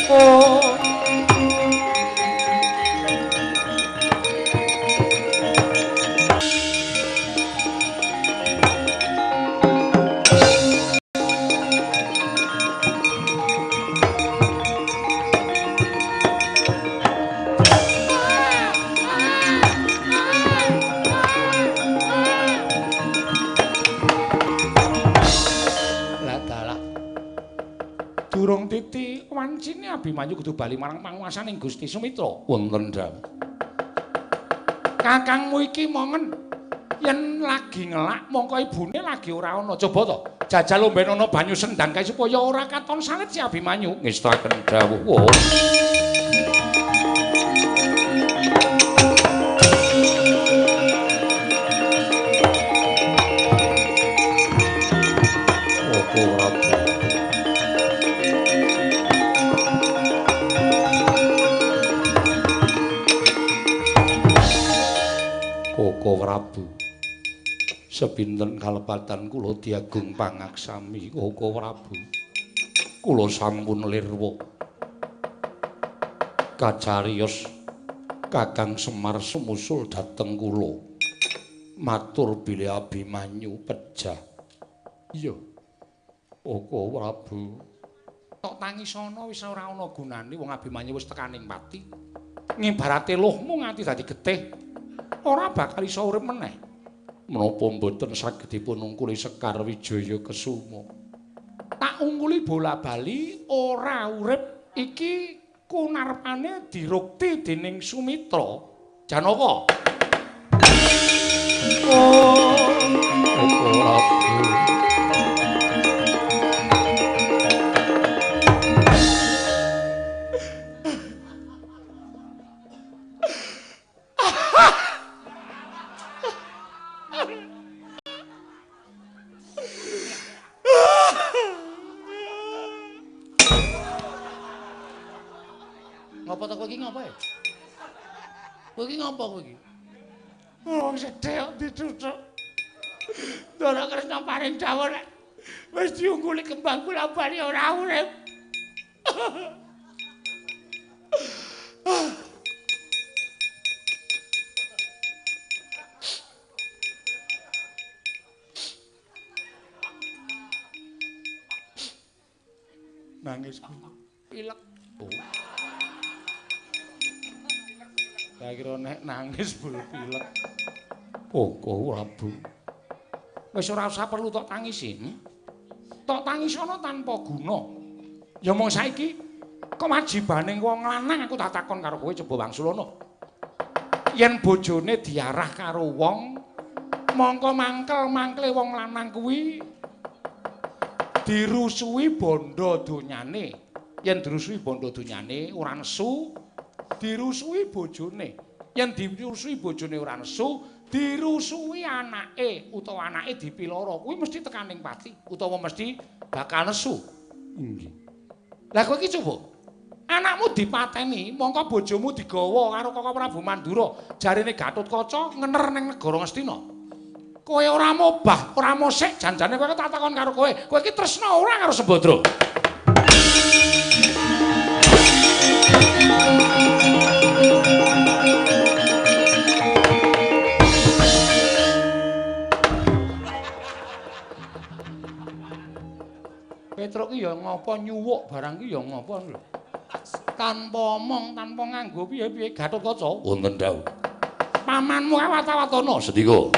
Oh. Durung titi wancine Abimanyu kudu bali marang panguwasaning Gusti Sumitra. Wonten dawuh. Kakangmu iki mongen yen lagi ngelak mongko ibune lagi ora ana. Coba to jajal omben ana banyu sendang kae supaya ora katon sanget si Abimanyu. Ngestaken dawuh. Oh. Koko Prabu, sepinten kalepatan kula diagung pangaksami Koko Prabu. Kula sampun lirwa kacariyos Kakang Semar sumusul dhateng kula. Matur bilih Abimanyu pejah. Iya. Koko Prabu. Tok tangisana wis ora ana gunane wong Abimanyu wis tekaning pati. Ngibarate luhmu nganti dadi getih. Ora bakal iso urip meneh. Menapa mboten saged dipun ungkuli Sekar Wijaya Kesuma? Tak ungkuli bola-bali ora urip iki kunarpane dirukti dening Sumitra Janaka. Oh, Prabu. Ngapa to kowe iki ngapa ya? Kowe iki ngapa kowe iki? Wong sedhe kok dituthuk. Ndara Kresna paring dawuh nek Wis diungguli kembang bola-bali ora urip. Nangis pilek. Oh. Saya kira nek nangis bul pilek. Oh, Prabu. Wis ora usah perlu tok tangisi. Tok tangisono tanpa guna. Ya mung saiki kewajibane wong lanang aku tak takon karo kowe coba wangsulana. Yen bojone diarah karo wong, mongko mangkel-mangkle wong lanang kuwi dirusuhi bondo donyane. Yen dirusuhi bondo donyane ora nesu, dirusuhi bojone. Yen dirusuhi bojone ora nesu, dirusuhi anake utawa anake dipiloro kuwi mesti tekaning pati utawa mesti bakal nesu. Nggih. Lah kowe iki coba anakmu dipateni, mongko bojomu digawa karo Koko Prabu Mandura, jarine Gatotkaca ngener ning negara Ngastina. Kowe ora mobah, ora mosek, janjane kowe tak takon karo kowe. Kowe iki tresna ora karo Sembadra? Petruk ki ya ngapa nyuwuk barang ki ya ngapa lho. Tanpa omong, tanpa nganggo piye-piye Gatotkaca. Wonten dawuh. Pamanmu awat-awatana sendika.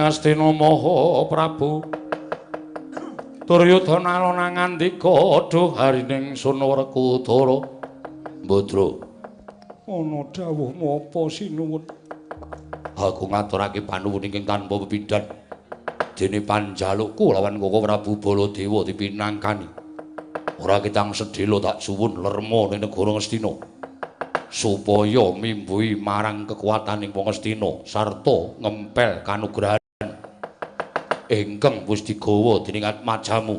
Astina Maha Prabu Duryudana alona ngandika duh harining sun Werkudara. Mbadra, ana dawuhmu apa sinuwun? Aku ngaturake panuwun ingkang tanpa pepindhan. Dene panjalukku lawan Koko Prabu Baladewa dipinangkani. Ora ketang sedhela tak suwun lerma ning negara Ngastina supaya mimbuhi marang kekuataning wong Ngastina sarta ngempel kanugrahan ingkang wis digawa dening atmajamu.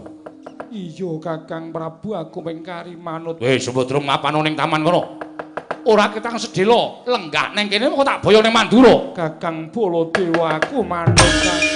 Iya Kakang Prabu, aku mengkari manut. Wis Sembadra mapano ning taman kono. Ora ketang sedhela lenggah ning kene kok tak boyo ning Mandura. Kakang Baladewa, aku manut Kakang.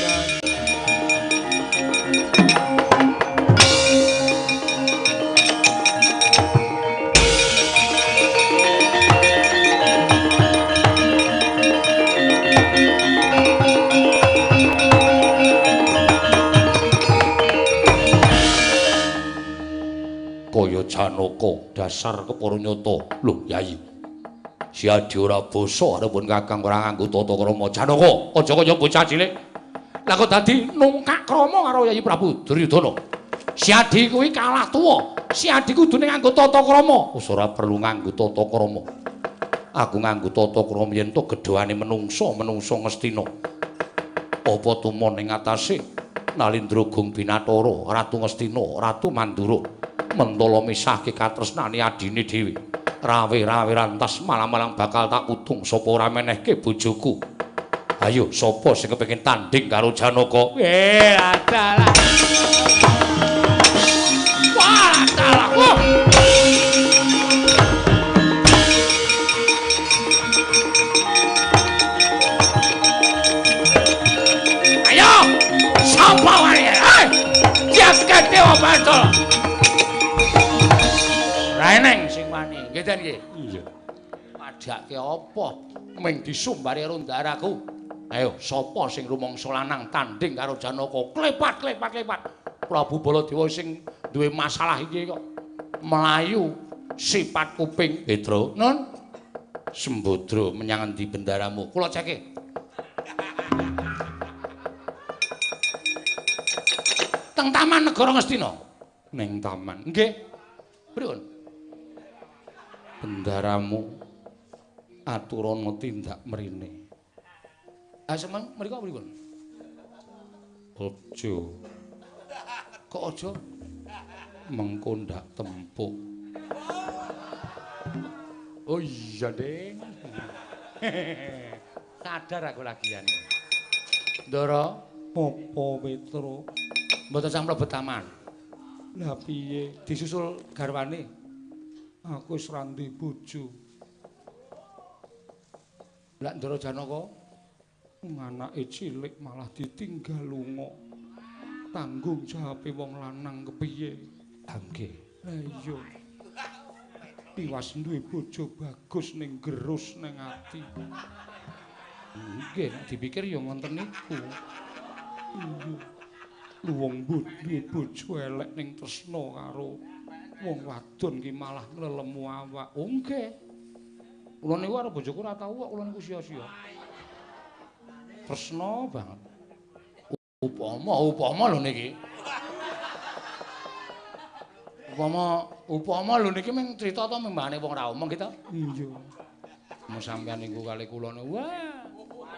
Kaya Janaka dasar kepara nyata. Lho Yayi, si Adi ora basa arepun Kakang ora nganggo tata krama. Janaka, aja kaya bocah cilik. Lah kok dadi nungkak krama karo Yayi Prabu Duryudana. Si Adi kuwi kalah tuwa. Si Adi kudune nganggo tata krama. Wis ora perlu nganggo tata krama. Aku nganggo tata krama yen to gedhoane menungsa, menungsa Ngastina. Apa tumon ing atase Nalindra Gung Binatara, Ratu Ngastina, Ratu Mandura. Mentala misahke katresnane adine dhewe. Rawe-rawe rantas malang-malang bakal tak utung sapa ora menehke bojoku. Ayo sapa sing kepengin tanding karo Janaka? Adalah. Wah, adalah. Wah. Ayo, sapa wae? Jagat Dewa Batara. Ra eneng sing wani, nggih ten nggih. Iya. Padhake apa? Ming disumbari karo ndaraku. Ayo, sapa sing rumangsa lanang tanding karo Janaka? Klepat, klepat, klepat. Prabu Baladewa sing duwe masalah iki kok. Mlayu sipat kuping. Petro, Nun. Sembadra menyang endi bendaramu? Kula ceke. Teng Taman Negara Ngastina. Ning taman. Nggih. Pripun? Bendaramu aturana tindak mrene. Ah semeng mriku pripun? Aja. Kok aja? Mengko ndak tempuk. Oh iya, Ding. Sadar aku lagian. Ndara, apa Petro? Mboten sang mlebet taman. Lah piye? Disusul garwane. Aku wis ra duwe bojo. Lah Ndara Janaka anake cilik malah ditinggal lunga. Tanggung jawabe wong lanang kepiye? Ah nggih. Lah iya. Tiwas duwe bojo bagus ning gerus ning ati. Nggih, nek dipikir ya ngoten niku. Iya. Lu wong duwe bojo elek ning tresna karo wong wadon ki malah nglelemu awak. Oh nggih. Kula niku karo bojoku ora tau kok kula niku sia-sia. Tresna banget. Upama lho niki. Upama lho niki mung crita to membahane wong ra omong gitu. Iya. Mun sampeyan niku kali kula niku wah.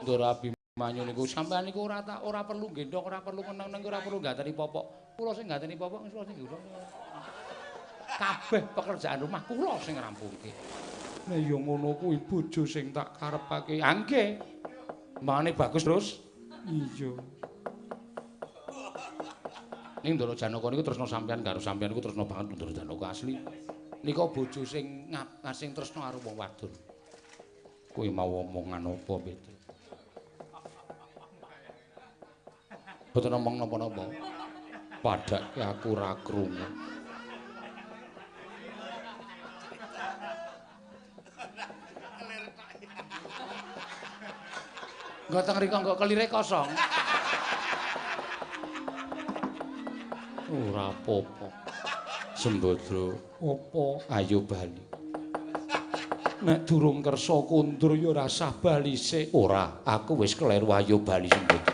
Ndara Abimanyu niku sampeyan niku ora perlu gendhong, ora perlu meneng-meneng, ora perlu gateni popok. Kula sing gateni popok, kula sing gendhong. Kabeh pekerjaan rumah kula sing ngrampungke. Lah ya ngono kuwi bojo sing tak karepake. Ah nggih. Mbangane bagus terus. Iya. Ning Ndara Janaka niku tresna sampeyan karo sampeyan niku tresna banget Ndara Janaka asli. Nika bojo sing sing tresna karo wong wadon. Kuwi mau omongan apa, Petro? Mboten omong napa-napa. Padake aku ora krungu. Nggo teng rika nggo kelire kosong. Ora apa-apa. Sembadra, apa ayo bali. Nek durung kersa kondur ya ora sah bali sik. Ora, aku wis kleru ayo bali Sembadra.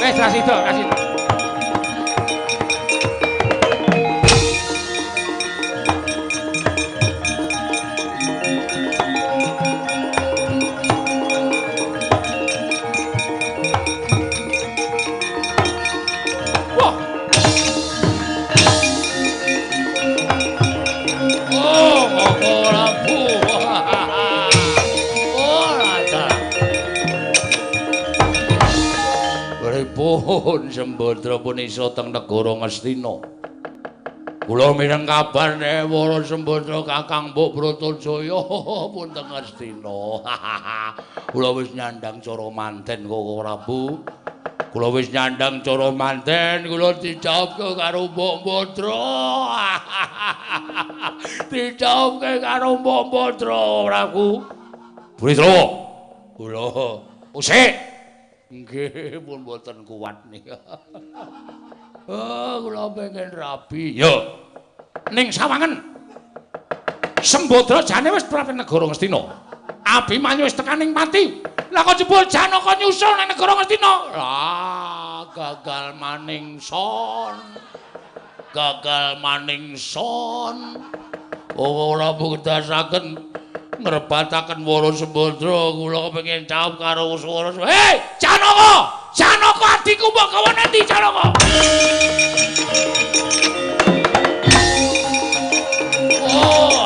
Wis ra sida, ra sida. Pun Sembadra pun iso teng negara Ngastina. Kula mireng kabar nek Wara Sembadra Kakang Mbok Bratajaya pun teng Ngastina. Kula wis nyandang cara manten kok Prabu. Kula wis nyandang cara manten, kula dijawabke karo Mbok Badra. Dijawabke karo Mbok Badra, Prabu. Burisrawa. Kula usik. Nggih, pun mboten kuat nih. Oh, kula pengen rabi. Yo. Ning sawangen. Sembadra jane wis prapen negara Ngastina. Abimanyu wis tekan ning pati. Lah kok jebul Janaka nyusul nang negara Ngastina. Lah, gagal maning son. Gagal maning son. Ora buktasaken ngrebataken Wara Sembadra, kula kepengin caup karo swara. Hei, Janaka! Janaka adikku mbok gawa nanti Janaka. Oh.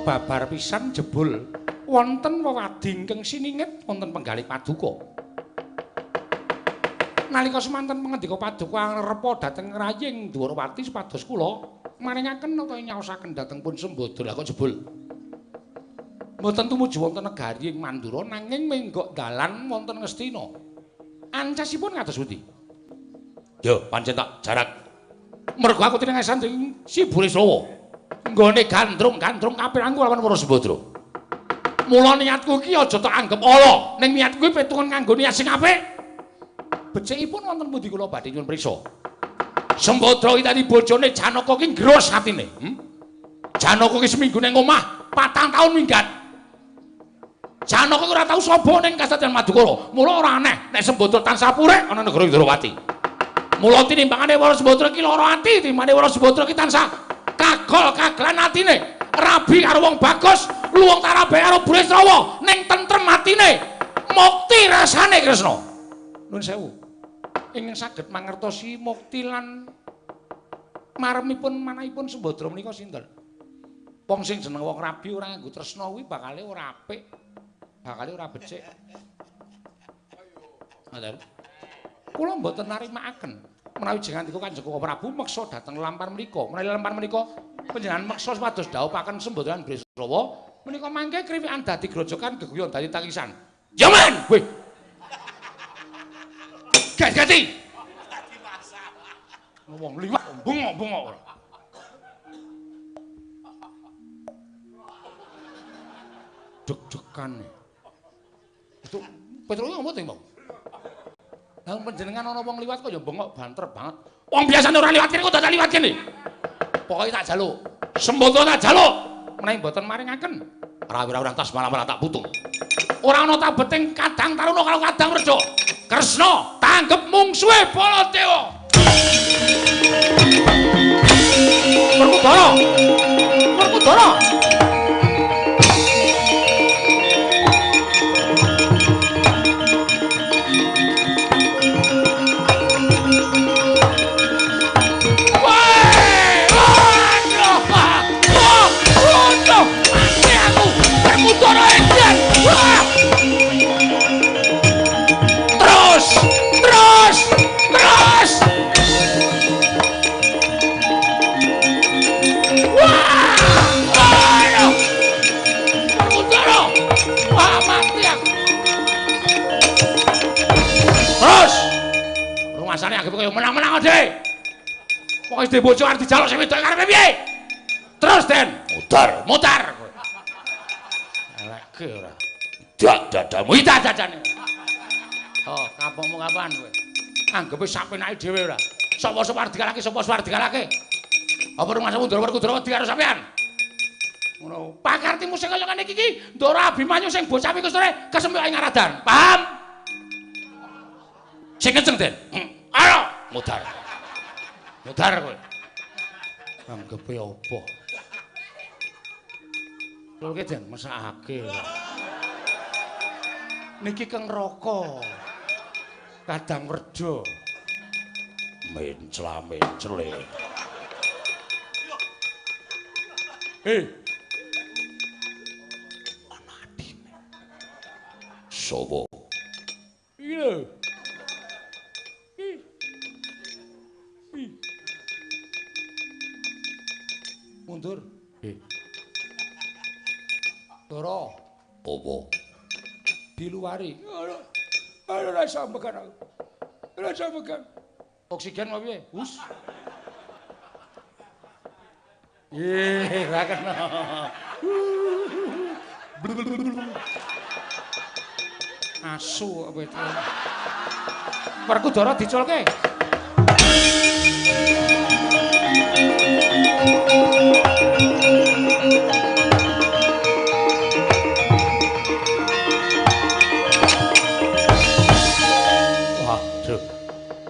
Babar pisan jebul wonten wewadi ingkang sininget wonten penggalih paduka. Nalika semanten pangandika paduka angrepa dhateng raying Dwarawati supados kula maringaken utawi nyaosaken dhateng pun Sembadra. Lah kok jebul mboten tumuju wonten negari ing Mandura nanging menggok dalan wonten Ngastina. Ancasipun kados pundi? Yo pancen tak jarak. Mergo aku tinengasan dening Si Burisrawa. Nggone gandrung-gandrung kapirangku lawan para Sembadra. Mula niatku iki aja tak anggep ala, ning niatku iki pitungan kanggo niat sing apik. Becikipun wonten pundi kula badhe nyuwun prisa. Sembadra iki dadi bojone Janaka ki ngros atine. Janaka ki seminggu ning omah, 4 taun minggat. Janaka ora tau sapa ning Kasatriyan Madukara. Mula ora aneh nek Sembadra tansah purik ana negara Indrawati. Mula tinimbangane para Sembadra ki lara ati, tinimbangane para Sembadra ki tansah kagol-kagelan atine. Rabi karo wong bagus, luwung tarabe karo Burisrawa, ning tentrem atine. Mukti rasane Kresna. Nuwun sewu. Ingkang saged mangertosi mukti lan maremipun manahipun Sembadra menika sinten? Wong sing jeneng wong rabi ora nganggo tresna kuwi bakale ora apik. Bakale ora becik. Ngoten. Kula mboten narimakaken menawi jengandika Kanjeng Prabu meksa dhateng lampar menika. Menawi lampar menika panjenengan meksa supados dhawuhaken Sembadra lan Burisrawa menika mangke kriwikan dadi grojokan geguyon dadi tangisan. Ya men, weh. Gas-gati. Wong liwat bengok-bengok ora. Deg-degan. Itu Petro ngomong to, Bang. Lah panjenengan ana wong liwat kok ya bengok banter banget. Wong biasane ora liwat kene kok dadak liwat kene. Pokoke tak jaluk. Sembadra tak jaluk. Menawi mboten maringaken, ora-ora tas malah-malah tak putung. Ora ana tabeting kadang taruna karo kadang werja. Kresna tanggep mungsuhe Baladewa. Werkudara. Werkudara. Terus. Wah! Aduh. Werkudara. Wah, mati aku. Terus. Rumasane anggep kaya menang-menang dhewe. Pokoke dhe bojo arep dijaluk sing wedok karepe piye? Terus, Den. Mutar, mutar. Eleke ora. Dak dadamu, dak dadane. Oh, kapokmu kapan kowe? Anggepe sak penake dhewe ora. Sapa-sapa arep dikalahke, sapa-sapa arep dikalahke. Apa rumasamu Ndara Werkudara wedi karo sampean? Ngono. Pakartimu sing kaya ngene iki iki Ndara Abimanyu sing bocah iku sore kesempyok ing aradan. Paham? Sing kenceng, Den. Ayo, mutar. Mutar kowe. Anggepe apa? Lho Den, mesakake. Niki keng neraka. Kadang werja. Mencla-mencle. Ana adine. Sopo? Iki lho. Mundur. Dara. Apa? Diluwari. Aduh, ora iso megan aku. Ora iso megan. Oksigen apa piye? Hus. Ih, ora kena. Asu apa itu? Werkudara diculke. Waduh.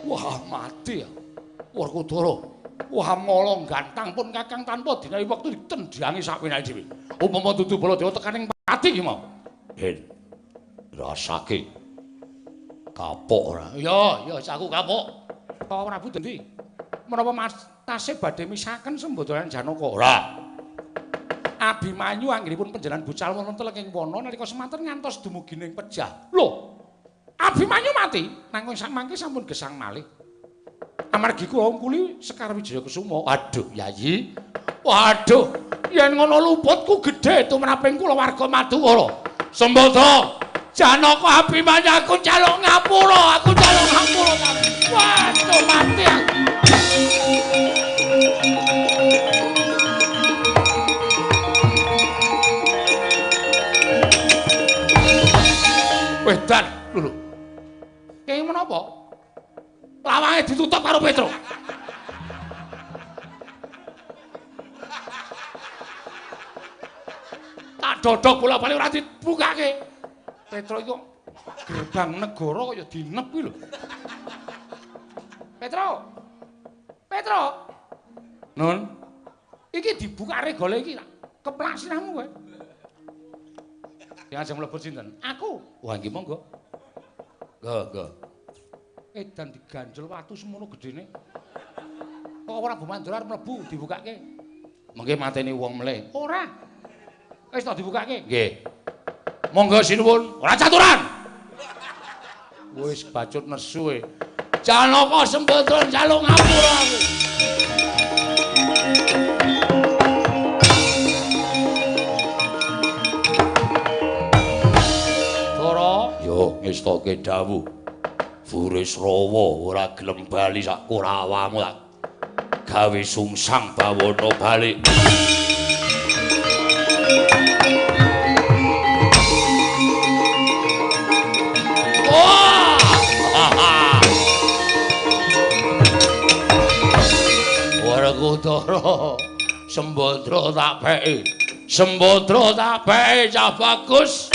Wah, mati ya. Werkudara. Wah, mala gantang pun Kakang tanpa dinawi wektu ditendhangi sakwenake dhewe. Upama dudu Baladewa tekaning pati iki mau. Hen. Rasake. Kapok ora? Ya, ya aku kapok. Pak Prabu dendi. Menapa Mas tasih badhe misaken Sembadra lan Janaka? Ora. Abimanyu anggenipun panjenengan bucal wonten telenging wana nalika semanten ngantos dumugi ning pejah. Lho, Abimanyu mati nanging samangke sampun gesang malih. Amargi kula ungkuli Sekar Wijaya Kusuma. Waduh, Yayi. Waduh, yen ngono luputku gedhe tumraping kulawarga Madukara. Sembadra, Janaka Abimanyu aku njaluk ngapura, aku njaluk ngapura. Waduh, mati aku. Wedan lho. Kenging menapa? Lawange ditutup karo Petro. Tak dodok bola-bali ora dibukake. Petro iku gerbang negara kaya dinep kuwi lho. Petro. Petro. Nun. Iki dibuka regole iki keplak sirahmu kowe. Yang ajeng mlebu sinten? Aku. Wah, nggih monggo. Nggo, nggo. Edan diganjel watu semono gedene. Kok ora Mandura arep mlebu dibukake? Mengke mateni wong mleh. Ora. Wis tak dibukake? Nggih. Monggo sinuwun. Ora caturan. Wis bacut nesu e. Janaka Sembadra njaluk ngapura aku. Yo ngestake dawuh. Burisrawa ora gelem bali sak Kurawamu tak gawe sungsang bawana balik. Wah! Werkudara Sembadra tak peki. Sembadra tak peki cah bagus.